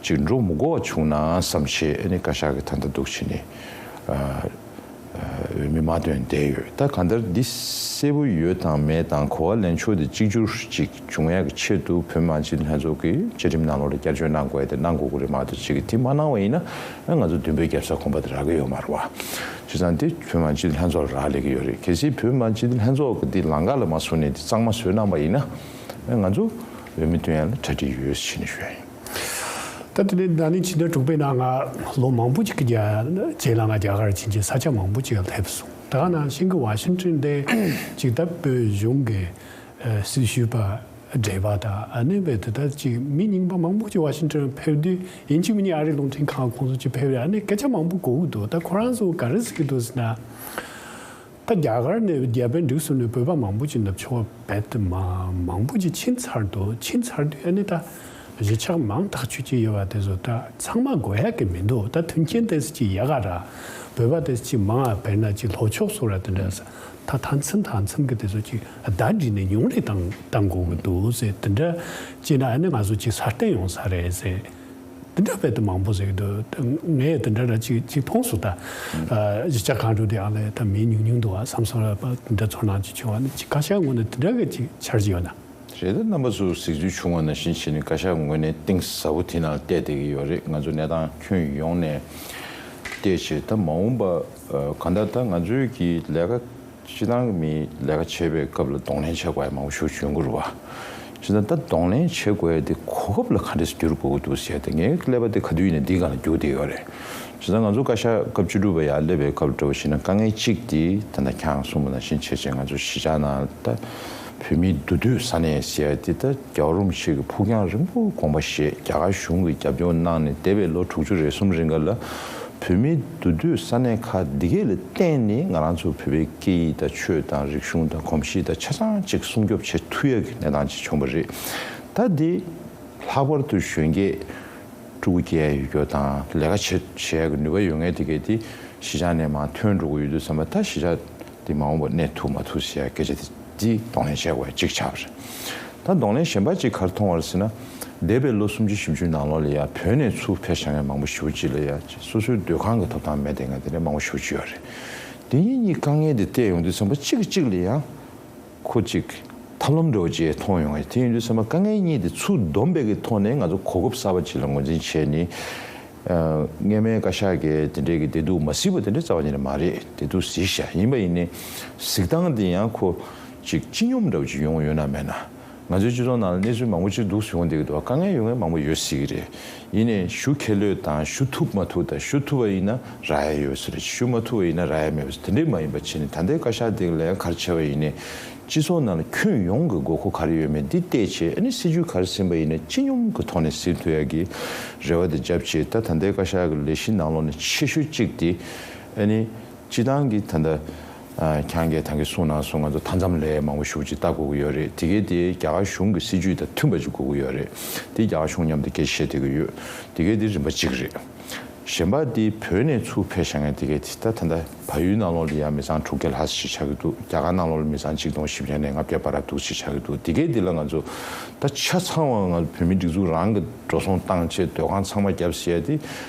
ཅིག་འགྲོ་མི་དགོས་པ་བྱུང་ན་བསམ་བྱས། ཨ་ནི་བཀའ་ཤག་གིས་ད་ལྟ་འདུག་བྱས་ནས་འོས་མི་མ་བཏོན་བསྡད་ཡོད། ད་གང་ལྟར་འདི་གསལ་པོ་ཡོད་དང་མེད་དང་གོ་བ་ལེན་ཕྱོགས་དེ་གཅིག་གྱུར་ཅིག་འབྱུང་ཡག་གི་ཆེད་དུ་བོད་མི་མང་སྤྱི་འཐུས་ལྷན་ཚོགས་ཀྱིས་བཅའ་ཁྲིམས་ནང་ལོགས་ལ་བསྐྱར་བཅོས་གནང་དགོས་ཡ་དེ་གནང་དགོས་ཀྱི་རེད་མ་གཏོགས། ཅིག་གིས་དེ་མ་གནང་བ་ཡིན་ན། ཨ་ང་ཚོ་མདུན་སྤོས་རྒྱབ་ས་གོམ་པ་དེ་རག་གི་ཡོད་མ་རེད་བ། བྱས་ཙང་དེ་བོད་མི་མང་སྤྱི་འཐུས་ལྷན་ཚོགས་ལ་རག་ལས་ཀྱི་ཡོད་རེད། གལ་སྲིད་བོད་མི་མང་སྤྱི་འཐུས་ལྷན་ཚོགས་ཀྱིས་འདི་ལམ་ཁ་ལ་མ་བཟུང་ནས་འདི་གཙང་མ་བཟོས་གནང་བ་ཡིན་ན། ཨ་ང་ཚོ་འོས་མི་བཏོན་ཡ་ལ་གྲ་སྒྲིག་ཡོད་ཟེར་ནས་ཞུ་ཡ་ཡིན། ད་དེ་ནས་ན་ནིང་ཕྱི་ཟླ་དྲུག་པའི་ནང་ང་ལོ་མང་པོ་ཅིག་གི་རྗེས་ལ་ང་རྒྱ་གར་ཕྱིན་རྗེས་ས་ཆ་མང་པོ་ཅིག་ལ་སླེབས་སོང་། ད་ག་ནང་བཞིན་གྱི་ཝ་ཤིང་ཊོན་དེ་ཅིག་ད་བོད་གཞུང་གི་ཨ་སྲི་ཞུ་བ་འབྲེལ་བ་དང་། ཨ་ནི་བས་དེ་ད་ཅིག་མི་རྙིང་པ་མང་པོ་ཅིག་ཝ་ཤིང་ཊོན་ཕེབས་དུས་ཡིན་གཅིག་མིན་གཉིས་ཨ་རིའི་རླུང་འཕྲིན་ཁང་ཁོང་ཚོ་ཅིག་ཕེབས་རེད། ཨ་ནི་སྐད་ཆ་མང་པོ་གོ་གི་འདུག་ད་ཁོ་རང་ཚོ་ག་རེ་ཟེར་གྱི་འདུག་ཟེར་ན། ད་རྒྱ་གར་ནས་རྒྱ་བལ་འབྲུག་གསུམ་ནས་བོད་པ་མང་པོ་ཅིག་ནུབ་ཕྱོགས་རྦད་དེ་མ་མང་པོ་ཅིག་ཕྱིན་ཚར་འདུག་ཕྱིན་ཚར་དུས་ཨ་ནི་ད་གཞིས་ཆགས་མང་ཐག་ཆོད་ཅིག་ཡོད་པ་དེ་ཚོ་ད་ཚང་མ་དགོས་ཡ་གི་མི་འདུག་ད་མཐུན་རྐྱེན་དེ་ཚོ་ཅིག་ཡག་ག་ར། བོད་པ་དེ་ཚོ་ཅིག་མང་ང་། དཔེར་ན་ཅིག་ལྷོ་ཕྱོགས་སུ་ར་དེ་འདྲ་ས་ད་མཐའ་མཚམས་མཐའ་མཚམས་ཀྱི་དེ་ཚོ་ཅིག་ཟླ་བསྒྲིལ་ནས་ཉུང་རུ་བཏང་བཏང་དགོས་ཀྱི་འདུག་ཟེར། དེ་འདྲ་བྱས་ན་ཨ་ནི་ང་ཚོ་ཅིག་སྲ་བརྟན་ཡོང་ས་རེད་ཟེར། དེ་འདྲ་དཔེ་དེ་མང་པོ་ཟེར་གྱི་འདུག་ངས་དེ་འདྲ་ར་ཅིག་ཅིག་མཐོང་སོང་། ད་ཨ་གཞིས་ཆགས་གང་འགྲོ་དེ་ཡང་ལས་ད་མི་ཉུང་ཉུང་འདུག་ཨ་བསམ་སོང་ར། པ་དེ་འདྲ་ཚོར་སྣང་ཅིག་བྱུང་བ་ནི་ཅིག་བཀའ་ཤག་ངོས་ནས་དེ་འདྲ་གི་ཅིག་འཆར་གཞི་ཡོད་ན། རེད། ད་རྣམ་པ་ཚོ་གཟིགས་ཚུལ་བྱུང་བ་ནང་བཞིན་བྱས་ནས་བཀའ་ཤག་ངོས་ནས་གཏིང་ཟབ་པོ་དེ་ནང་བལྟས་བསྡད་ཀྱི་ཡོད་རེད། ང་ཚོ་གནས་སྟངས་ཁྱོན་ཡོངས་ནས་བལྟས་བྱས། ད་མ་འོངས་པ་ཨ་གང་ལྟར་ད་ང་ཚོའི་གི་ལས་ཀ་སྤྱི་བཏང་གི་མིའི་ལས་ཀ་བྱེད་པའི་སྐབས་ལ་གདོང་ལེན་བྱེད་དགོས་ཡ་མང་པོ་ཞིག་བྱུང་གི་རེད་བ། བྱས་ཙང་ད་གདོང་ལེན་བྱེད་དགོས་ཡ་དེ་གོ་སྐབས་ལ་ག་འདྲས་སེ་བསྒྱུར་དགོས་ཀྱི་འདུག་ཟེར་ཡ་དེ་ངའི་ཀླད་པ་དེ་ག་དུས་ཡིན་ནའི་འདིའི་སྒང་ལ་རྒྱུག་བསྡད་ཡོད་རེད། བྱས་ཙང་ང་ཚོ་བཀའ་ཤག་སྐབས་བཅུ་དྲུག་པ་ཡར་སླེབས་པའི་སྐབས་འདྲ་བོ་ཞིག་ན་དཀའ་ངལ་གཅིག་དེ་ད་ལྟ་ཁྱེད་རང་གསུངས་པ་ནང་བཞིན་བྱས་བྱས་ང་ཚོ་གཞིས་ཆགས་ནང་ད་བོད་མིའི་འདུས་སྡོད་ས་གནས་ཟེར་ཡ་དེ་ད་རྒྱལ་བ་རིན་པོ་ཆེ་གི་ཕུགས་རྒྱང་རིང་པོ་དགོངས་པ་བཞེས། རྒྱ་གར་གཞུང་གིས་རྒྱབ་སྐྱོར་གནང་ནས་འདས་པའི་ལོ་དྲུག་ཅུ་རེ་གསུམ་རིང་ག་ལ་བོད་མིའི་འདུས་སྡོད་ས་གནས་ཁག་འདི་གས་ལ་བརྟེན་ནས་ང་རང་ཚོ་བོད་པའི་སྐད་ཡིག་དང་ཆོས་དང་རིག་གཞུང་དང་གོམས་གཤིས་དང་ཆ་ཚང་གཅིག་སྲུང་སྐྱོབ་བྱེད་ཐུབ་ཡ་གི་གནས་སྟངས་ཅིག་བྱུང་བ་རེད། ད་འདི་ལྷག་པར་དུ་གཞོན་སྐྱེས་ཕྲུ་གུ་སྐྱེ་ཡ་ཡོད་རྒྱུ་དང་ལས་ཀ་བྱེད་བྱེད་ཡ་གི་ནུས་པ་ཡོད་མཁན་དེ་གས་དེ་གཞིས་ཆགས་ནས་མར་ཐོན་འགྲོ་གི་ཡོད་དུས་ཙམ་པ། ད་གཞིས་ཆགས་དེ་མ་འོངས་པར་གནས་ཐུབ་མ་ཐུབ་ཟེར་ཡ་སྐད་ཆ་དེ་འདི་གདོང་ལེན་བྱེད་དགོས་ཡ་གཅིག་ཆགས་པ་རེད། ད་གདོང་ལེན་གཞན་པ་གཅིག་ག་རེ་མཐོང་བ་རེད་ཟེར་ན། འདས་པའི་ལོ་སུམ་ཅུ་བཞི་བཅུ་ནང་ལོགས་ལ་ཡ་བོད་ནས་ཚུར་ཕེབས་བཞག་མཁན་མང་པོ་ཞེ་པོ་ཅིག་ལ་ཡ་སོ་སོའི་སྡོད་ཁང་གི་ཐོབ་ཐང་མེད་བསྡད་མཁན་དེ་འདྲ་མང་པོ་ཞེ་པོ་ཅིག་ཡོད་རེད། དེ་གཉིས་དཀའ་ངལ་དེ་བལྟས་ཡོང་དུས་ཙམ་པ་གཅིག་གིས་གཅིག་ལ་ཡ་ཁོ་གཅིག་ཐབས་ལམ་འདྲ་བོ་ཅིག་མཐོང་ཡོང་བ་རེད། དེ་ཡིན་དུས་ཙམ་པ་དཀའ་ངལ་གཉིས་དེ་ཚུར་བསྡོམས་པའི་གི་ཐོག་ནས་ང་ཚོ་གོ་སྐབས་གསར་པ་ཅིག་ལ་ངོས་འཛིན་བྱས་ནས། ཨ་སྔོན་མའི་བཀའ་ཤག་གིས་དེ་འདྲའི་གི་བདེ་སྡུག་མ་གཟིགས་པ་དེ་འདྲ་རྩ་བ་ཉིད་ནས་མ་རེད། བདེ་སྡུག་གཟིགས་ཤག་ཡིན་པ་ཡིན་ནའི་གཟིགས་སྟངས་དེ་ཡང་ཁོ་ཅིག་སྤྱི་སྙོམས་འདྲ་བོ་ཅིག་ཡོང་ཡོད་ན་མེད་ན། ང་ཚོའི་སྤྱི་ཚོགས་ནང་ལ་གནས་ཚུལ་མང་པོ་ཅིག་འདུག་སེ་ཡོང་བསྡད་ཀྱི་འདུག་དཀའ་ངལ་ཡོང་མཁན་མང་པོ་ཡོད་སྲིད་ཀྱི་རེད། ཡིན་ནའི་ཞུ་ཁེ་ལོས་དང་ཞུ་ཐུབ་མ་ཐུབ་དང་། ཞུ་ཐུབ་པ་ཡིན་ན་རག་ཡ་ཡོད་ས་རེད། ཞུ་མ་ཐུབ་པ་ཡིན་ན་རག་ཡ་མེད་པ་དེ་འདྲས་མ་ཡིན་པ་བྱས་ནས། ད་ལྟའི་བཀའ་ཤག་འདི་ལ་ཡང་ག་རེ་བྱས་པ་ཡིན་ནའི་སྤྱི་ཚོགས་ནང་ལ་ཁྱོན་ཡོངས་ཀྱི་དགོས་མཁོ་ག་རེ་ཡོད་མེད་འདི་བལྟས་བྱས། ཨ་ནི་སྲིད་ཇུས་ག་རེ་ཟིན་པ་ཡིན་ན་སྤྱི་སྙོམས་ཀྱི་ཐོག་ནས་ཟིན་ཐུབ་ཡ་གི་རེ་བ་དེ་བརྒྱབ་བྱས། ད་ད་ལྟའི་བཀའ་ཤག་གི་ལས་གཞི་ནང་ལོགས་ནས་ཆེ་ཤོས་གཅིག་དེ་ཨ་ནི། སྤྱི་བཏང་གི་ད་ལྟ་ཨ་ཁྱེད་རང་གིས་ད་གིན་གསུངས་གནང་སོང་། ང་ཚོ་མཐའ་མཚམས་ལ་མང་པོ་ཞེ་པོ་ཅིག་ལྟ་དགོས་ཀྱི་ཡོད་རེད། དེ་གས་དེ་རྒྱ་གར་གཞུང་གི་སྲིད་ཇུས་དང་མཐུན་པ་ཅིག་དགོས་ཀྱི་ཡོད་རེད། དེ་རྒྱ་གར་གཞུང་མཉམ་དུ་སྐད་ཆ་བཤད་བསྡད་ཀྱི་ཡོད། དེ་གས་དེ་རིམ་པ་གཅིག་རེད། གཞན་པ་དེ་བོད་ནས་ཚུར་ཕེབས་བཞག་མཁན་དེ་གས་དེ་ད་ད་ལྟ་བལ་ཡུལ་ནང་ལོགས་ལ་ཡ་མི་ཚང་དྲུག་བརྒྱ་ལྷག་ཙམ་ཞིག་ཆགས་ཀྱི་འདུག་རྒྱ་གར་ནང་ལོགས་ལ་མི་ཚང་ཆིག་སྟོང་བཞི་བརྒྱ་ནས་ལྔ་བརྒྱ་བར་འདུག་ཅིག་ཆགས་ཀྱི་འདུག་དེ་གས་དེ་ལ་ང་ཚོ་ད་ཆ་ཚང་བ་ང་ཚོ་བོད་མིའི་སྒྲིག་འཛུགས་རང་གི་འགྲོ་སོང་བཏང་བྱས་སྡོད་ཁང་ཚང་མ་བརྒྱབ་ཟེར་ཡ་དེ།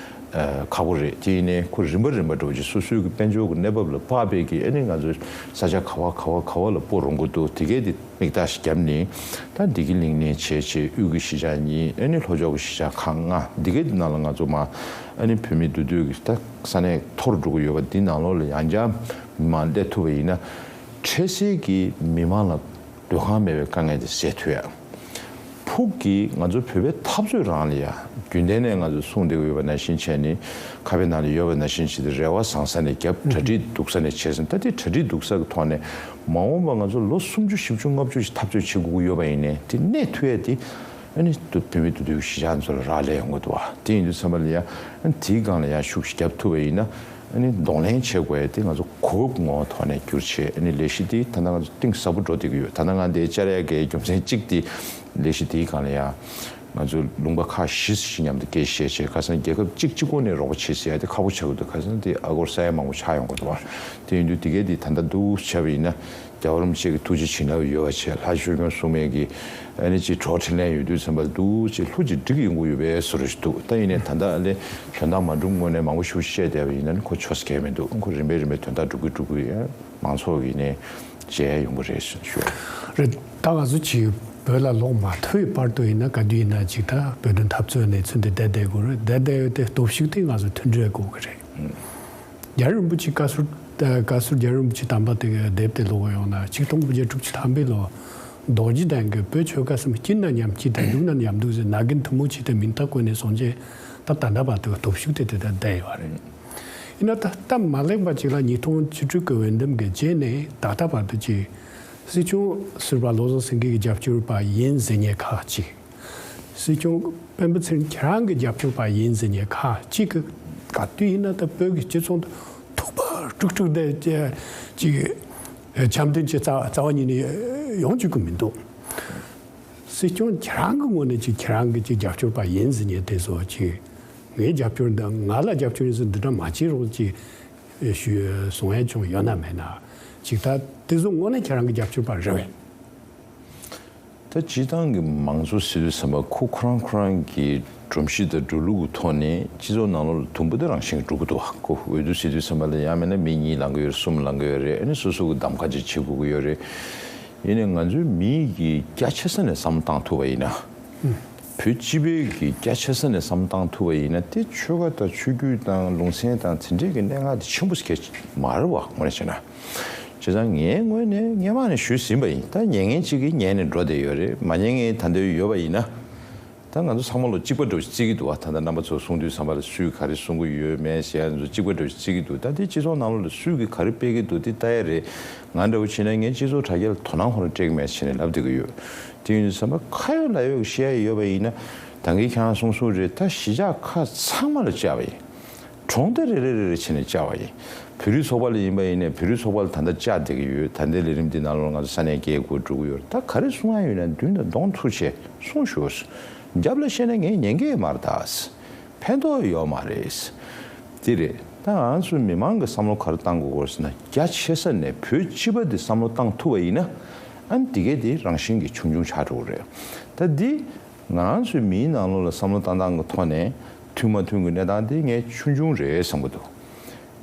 ཁག་པོ་རེད། དེ་ཡིན་ནའི་ཁོ་རིམ་པ་རིམ་པ་འགྲོ་རྗེས་སོ་སོའི་གི་དཔལ་འབྱོར་གི་གནས་བབ་ལ་དཔག་པའི་གི་ཨ་ནི་ང་ཚོ་ས་ཆ་ག་བ་ག་བ་ག་བ་ལ་སྤོ་རུང་གི་འདུག་དེ་གས་དེ་མིག་ལྟ་ཞིག་བརྒྱབ་ནས། ད་བདེ་སྐྱིད་གླིང་ནས་བྱས་བྱས་དབུས་གི་གཞིས་ཆགས་གཉིས། ཨ་ནི་ལྷོ་ཕྱོགས་གི་གཞིས་ཆགས་ཁག་ལྔ། འདི་གས་དེ་ནང་ལ་ང་ཚོ་མ་ཨ་ནི་བོད་མི་འདུས་སྡོད་གི་ད་ས་གནས་འཐོར་འགྲོ་གི་ཡོད་པ་འདི་ནང་ལོགས་ལ་ཡང་བསྐྱར་མ་སླེབས་ཐུབ་པ་ཡིན་ན། འཕྲལ་སེལ་གྱི་མི་མང་ལ་སྡོད་ཁང་མེད་པའི་དཀའ་ངལ་དེ་སེལ་ཐུབ་ཡ། ཕུགས་ཀྱི་ང་ཚོ་བོད་པའི་འཐབ་རྩོད་རང་ལ་ཡ་རྒྱུན་ལྡན་ནས་ང་ཚོ་གསུངས་བསྡད་ཀྱི་ཡོད་པ་ནང་བཞིན་བྱས་ནས། ཁ་དཔེ་ནང་ལ་ཡོད་པ་ནང་བཞིན་བྱས་ཏེ་རེ་བ་བཟང་ས་ནས་བརྒྱབ། གྲ་སྒྲིག་སྡུག་ས་ནས་བྱས་ཟིན། ད་དེ་གྲ་སྒྲིག་སྡུག་ས་གི་ཐོག་ནས་མ་འོངས་པ་ང་ཚོ་ལོ་སུམ་ཅུ་བཞི་བཅུ་ལྔ་བཅུ་ཞིག་འཐབ་རྩོད་བྱེད་དགོས་ཀྱི་ཡོད་པ་ཡིན་ནའི་དེ་གནས་ཐུབ་ཡ་དེ་ཨ་ནི་བོད་མི་འདུས་སྡོད་གཞིས་ཆགས་ཚོ་ལ་རག་ལས་ཡོང་གི་འདུག་བ། དེ་ཡིན་དུས་ཙམ་པ་ལ་ཡ་ཨ་ནི་དེའི་སྒང་ལ་ཡ་ཤུགས་ཤིག་བརྒྱབ་ཐུབ་པ་ཡིན་ན། ཨ་ནི་གདོང་ལེན་བྱེད་དགོས་ཡ་དེ་ང་ཚོ་གོ་སྐབས་ངོ་བོ་ཐོག་ནས་བསྒྱུར་བྱས། ཨ་ནི་ལས་གཞི་དེ་ད་ལྟ་ང་ཚོ་གཏིང་ཟབ་པོ་འགྲོ་བསྡད་ཀྱི་ཡོད། ད་ལྟ་ང་འདིར་བཅར་ཡ་གི་རྒྱུ་མཚན་གཅིག་དེ་ལས་གཞི་དེའི་སྒང་ལ་ཡ། ང་ཚོས་ལུང་པ་ཁག་བཞི་ཞིག་མཉམ་དུ་སྐད་ཆ་བཤད་བྱས། ཁ་སང་རྒྱལ་ཁབ་གཅིག་གཅིག་པོ་ནས་རོགས་པ་བྱེད་ཟེར་ཡ་དེ་ཁག་པོ་ཆགས་ཀྱི་འདུག་ཁ་སང་དེ་ཨ་སྒོར་ས་ཡ་མང་པོ་ཆགས་ཡོང་གི་འདུག་བ། དེ་ཡིན་དུས་དེ་གས་དེ་ད་ལྟ་འདུག་བྱས་པ་ཡིན་ན། རྒྱལ་བ་རིན་པོ་ཆེ་གི་ཐུགས་རྗེ་བྱིན་རླབས་ཡོད་པ་བྱས། ལྷ་ཆོས་སྐྱོང་སྲུང་མའི་གི་ཨ་ནི་ཅིག་གྲོགས་འཕྲིན་ལས་ཡོད་དུས་ཙམ་པ་འདུག་ཅིག་ལྷུ་ཅིག་འགྲིག་ཡོང་གི་ཡོད་པའི་བཟོ་འདྲ་ཞིག་འདུག་ད་ཡིན་ནའི་ད་ལྟ་ཨ་ལས་དོན་དག་མ་འགྲུབ་སྔོན་ནས་མང་པོ་ཞིག་བཤད་བསྡད་པ་ཡིན་ན་ནི་ཁོ་ཆོས་སྐད་མི་འདུག་ཁོ་རིམ་པས་རིམ་པས་དོན་དག་འགྲུབ་ཀྱི་འགྲུབ་ཀྱི་ཡ། མང་ཚོགས་ཀྱི་ནས་མཇལ་ཡོང་གི་རེད་ཞུ། རེད། ད་ང་ཚོ་ཅིག་བོད་ལ་ལོག་མ་ཐུབ་པའི་བར་དུ་ཡིན་ན། ག་དུས་ཡིན་ན་ཅིག་ད་བོད་དོན་འཐབ་རྩོད་ནས་ཚུར་འདི་བསྡད་བསྡད་དགོས་རེད། བསྡད་བསྡད་ཡོད་དེ་སྟོབས་ཤུགས་དེ་ང་ཚོ་མཐུན་སྒྲིལ་དགོས་ཀྱི་རེད། རྒྱལ་བ་རིན་པོ་ཆེ་བཀའ་ཟུར། བཀའ་ཟུར་རྒྱལ་བ་རིན་པོ་ཆེ་དམ་པ་དེ་ག་དེབ་དེ་ཀློག་ཡོང་ན། ཆིག་སྟོང་དགུ་བརྒྱ་དྲུག་ཅུ་ཐམ་པའི་ལོ། རྡོ་རྗེ་གདན་གྱི་བོད་ཆོལ་ཁ་གསུམ་སྐྱིད་ན་མཉམ་སྐྱིད་དང་སྡུག་ན་མཉམ་སྡུག་ཟེར་ནག་གིན་ཐུན་མོང་ཆེ་དེ་མིང་རྟགས་བཀོད་ནས་སོང་རྗེས་ད་ད་ལྟ་བར་དུ་སྟོབས་ཤུགས་དེ་དེ་ལྟར་བསྡད་ཡོད་རེད། ཡིན་ན་ད་སྟབས་མ་ལེགས་པ་ཅིག་ལ་ཉིས་སྟོང་བཅུ་དྲུག་གི་འོས་འདེམས་ཀྱི་རྗེས་ནས་ད་ལྟ་བར་དུ་ཅིག་སྲིད་སྐྱོང་ཟུར་པ་བློ་བཟང་སེང་གེ་གི་རྒྱབ་སྐྱོར་པ་ཡིན་ཟེར་མཁན་ཁག་ཅིག་སྲིད་སྐྱོང་སྤེན་པ་ཚེ་རིང་ཁྱེད་རང་གི་རྒྱབ་སྐྱོར་པ་ཡིན་ཟེར་མཁན་ཁག་ཅིག་གིས་ག་དུས་ཡིན་ན་ད་བོད་ཀྱི་སྤྱི་ཚོགས་འདི་ཐུག་པ་དཀྲུག་དཀྲུག་བསྡད་ཅིག་འཆམ་མཐུན་གྱི་རྩ་རྩ་བ་ཉིད་ནས་ཡོང་བཅུག་གི་མི་འདུག་སྲིད་སྐྱོང་ཁྱེད་རང་གི་ངོས་ནས་ཅིག་ཁྱེད་རང་གི་ཅིག་རྒྱབ་སྐྱོར་པ་ཡིན་ཟེར་མཁན་དེ་ཚོ་ཅིག་ངའི་རྒྱབ་སྐྱོར་འདི་ང་ལ་རྒྱབ་སྐྱོར་ཡིན་ཟེར་འདི་འདྲ་མ་བྱེད་རོགས་ཅིག་ཞུ་གསུང་ཡ་ཅུང་ཡོད་ན་མེད་ན། ཅིག་ད་དེ་ཚོ་དངོས་གནས་ཁྱེད་རང་གི་རྒྱབ་སྐྱོར་པ་རེད་བས། ད་སྤྱིར་བཏང་གི་མང་གཙོ་ཟེར་དུས་ཙམ་པ་ཁོ་ཁོ་རང་ཁོ་རང་གི་སྒྲོམ་གཞི་དང་འགྲོ་ལུགས་ཀྱི་ཐོག་ནས་སྤྱི་ཚོགས་ནང་ལོགས་ལ་དུམ་བུ་དེ་རང་བཞིན་གྱིས་འགྲོ་གི་འདུག་ཁོ་འོས་བསྡུ་ཟེར་དུས་ཙམ་པ་ལ་ཡང་མིན་ན་མི་གཉིས་ལངས་ཀྱི་ཡོད་རེད། གསུམ་ལངས་ཀྱི་ཡོད་རེད། ཨ་ནི་སོ་སོ་གི་གདམ་ག་ཅིག་བྱེད་དགོས་ཀྱི་ཡོད་རེད། ཡིན་ནའི་ང་ཚོའི་མི་གིས་རྒྱ་ཆེ་ས་ནས་བསམ་བློ་བཏང་ཐུབ་པ་ཡིན་ན། བོད་སྤྱི་པའི་གི་རྒྱ་ཆེ་ས་ནས་བསམ་བློ་བཏང་ཐུབ་པ་ཡིན་ན། དེ་ཆོལ་ཁ་དང་ཆོས་བརྒྱུད་དང་ལུང་ཚན་དང་དེ་འདྲས་ཀྱི་གནད་འགག་དེ་ཆེན་པོ་ཞིག་མ་རེད་བ། དངོས་གནས་བྱས་ན། བྱས་ཙང་ངའི་ངོས་ནས་སྔན་མ་ནས་ཞུས་ཟིན་པ་ཡིན། ད་ཉན་མཁན་གཅིག་གིས་ཉན་ནས་འགྲོ་བསྡད་ཡོད་རེད། མ་ཉན་མཁན་ད་ལྟ་ཡོད་པ་ཡིན་ན། ད་ང་ཚོ་ཚང་མ་ལོ་གཅིག་པ་འདྲ་བོ་ཞིག་བརྩི་གི་འདུག་བ། ད་ལྟ་རྣམ་པ་ཚོ་གསུང་དུས་ཙམ་པ་ལ་སུས་ག་རེ་གསུང་གི་ཡོད་མེད་ཟེར་ཡ་ཚོ་གཅིག་པ་འདྲ་བོ་ཞིག་བརྩི་གི་འདུག་ད་དེ་སྤྱི་ཚོགས་ནང་ལོགས་ལ་སུས་གི་ག་རེ་སྤེལ་གི་འདུག་དེ་ལྟ་ཡ་རེད། ང་འདྲ་བོ་བྱས་ན་ངས་སྤྱི་ཚོགས་དྲ་རྒྱ་ལ་དོ་སྣང་ཁོ་རང་སྤྲད་གི་མེད་ཟེར་ནས་ལབ་བསྡད་གི་ཡོད། དེ་ཡིན་དུས་ཙམ་པ་ཁ་ཡོད་ལག་ཡོད་ཀྱི་བཤད་ཡ་ཡོད་པ་ཡིན་ན། ད་གིན་ཁྱེད་རང་གསུང་གསུང་རེད། ད་གཞིས་ཆགས་ཁག་ཚང་མ་ལ་བཅར་བ་ཡིན། གྲོང་སྡེ་རེ་རེ་རེ་རེ་བྱས་ནས་བཅར་བ་ཡིན། བོད་རིགས་ཚོགས་པ་ལ་ཡིན་པ་ཡིན་ནའི་བོད་རིགས་ཚོགས་པ་ལ་ད་ལྟ་བཅར་བསྡད་ཀྱི་ཡོད། ད་ལྟའི་ལས་རིམ་འདི་ནང་ལོགས་ང་ཚོ་ས་གནས་བརྒྱད་དགུ་འགྲོ་གི་ཡོད་རེད། ད་ག་རེ་གསུང་ཡ་ཡོད་ན་མདུན་དུ་གདོང་ཐུག་བྱས་གསུང་ཤོག་རྒྱབ་ལ་བཤད་ན་ངས་ཉན་གི་མ་རེད་ད། ཕན་ཐོགས་ཡོད་མ་རེད། དེ་རེད། ད་ང་ཚོའི་མི་མང་གི་བསམ་བློ་ག་རེ་བཏང་དགོས་སྐོར་ཟེར་ན། རྒྱ་ཆེ་ས་ནས་བོད་སྤྱི་པ་འདི་བསམ་བློ་བཏང་ཐུབ་པ་ཡིན་ན། ཨ་ནི་དེ་གས་དེ་རང་བཞིན་གྱིས་ཆུང་ཆུང་ཆགས་འགྲོ་གི་རེད། ད་འདི་ང་ཚོའི་མིའི་ནང་ལོགས་ལ་བསམ་བློ་བཏང་སྟངས་ཀྱི་ཐོག་ནས་མཐུན་མ་མཐུན་གྱི་གནས་སྟངས་དེ་ངས་ཆུང་ཆུང་རེད་བསམ་གྱི་འདུག་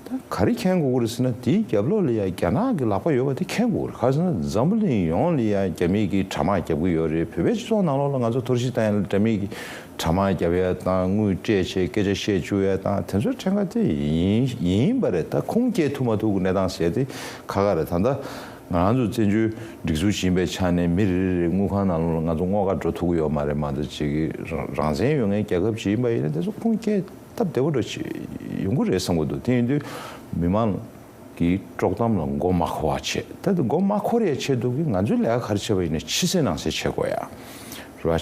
ད་ག་རེ་མཁྱེན་དགོས་ཀྱི་རེད་ཟེར་ན། དེའི་རྒྱབ་ལོགས་ལ་ཡ་རྒྱ་ནག་གི་ལག་པ་ཡོད་པ་དེ་མཁྱེན་དགོས་ཀྱི་རེད། ག་རེ་ཟེར་ན་འཛམ་བུ་གླིང་ཡོངས་ལ་ཡ་རྒྱ་མི་གིས་དྲ་དམག་རྒྱབ་ཀྱི་ཡོད་རེད། བོད་པའི་སྤྱི་ཚོགས་ནང་ལོགས་ལ་ང་ཚོ་གཏོར་བཤིག་བཏང་ཡ་ལ་དྲ་མི་གིས་དྲ་དམག་རྒྱབ་ཡ་དང་། དངུལ་སྤྲད་བྱས་སྐད་ཆ་བཤད་བཅུག་ཡ་དང་། དེ་ཚོའི་ཕྲན་ཁ་དེ་ཡིན་ཡིན་པ་རེད། ད་ཁུངས་སྐྱེལ་ཐུབ་མ་ཐུབ་ཀྱི་གནས་སྟངས་ཟེར་དེ་ཁག་ཁག་རེད། ད་ལྟ་ང་ཚོ་བཙན་བྱོལ་སྒྲིག་འཛུགས་ཤིག་ཡིན་པའི་ཆ་ནས་མི་རེ་རེ་རེ་དངུལ་ཁང་ནང་ལོགས་ལ་ང་ཚོ་དངུལ་ཁང་འགྲོ་ཐུབ་ཀྱི་ཡོད་མ་རེད། མ་གཏོགས་ཅིག་གི་རང་རང་བཙན་ཡོད་མཁན་རྒྱལ་ཁབ་ཅིག་ཡིན་པ་ཡིན་ན་དེ་ཚོ་ཁུངས་སྐྱེལ་སྟབས་བདེ་པོ་འདྲ་ཅིག་ཡོང་གི་རེད་བསམ་གྱི་འདུག་དེ་ཡིན་དུས་མི་མང་གི་དཀྲོག་གཏམ་ལ་མགོ་མ་འཁོར་བ་བྱེད། ད་དེ་མགོ་མ་འཁོར་ཡའི་ཆེད་དུ་གི་ང་ཚོའི་ལས་ཀ་ག་རེ་བྱེད་པ་ཡིན་ན་ཕྱི་གསལ་ནང་གསལ་བྱེད་དགོས་ཡ་རེད་བ།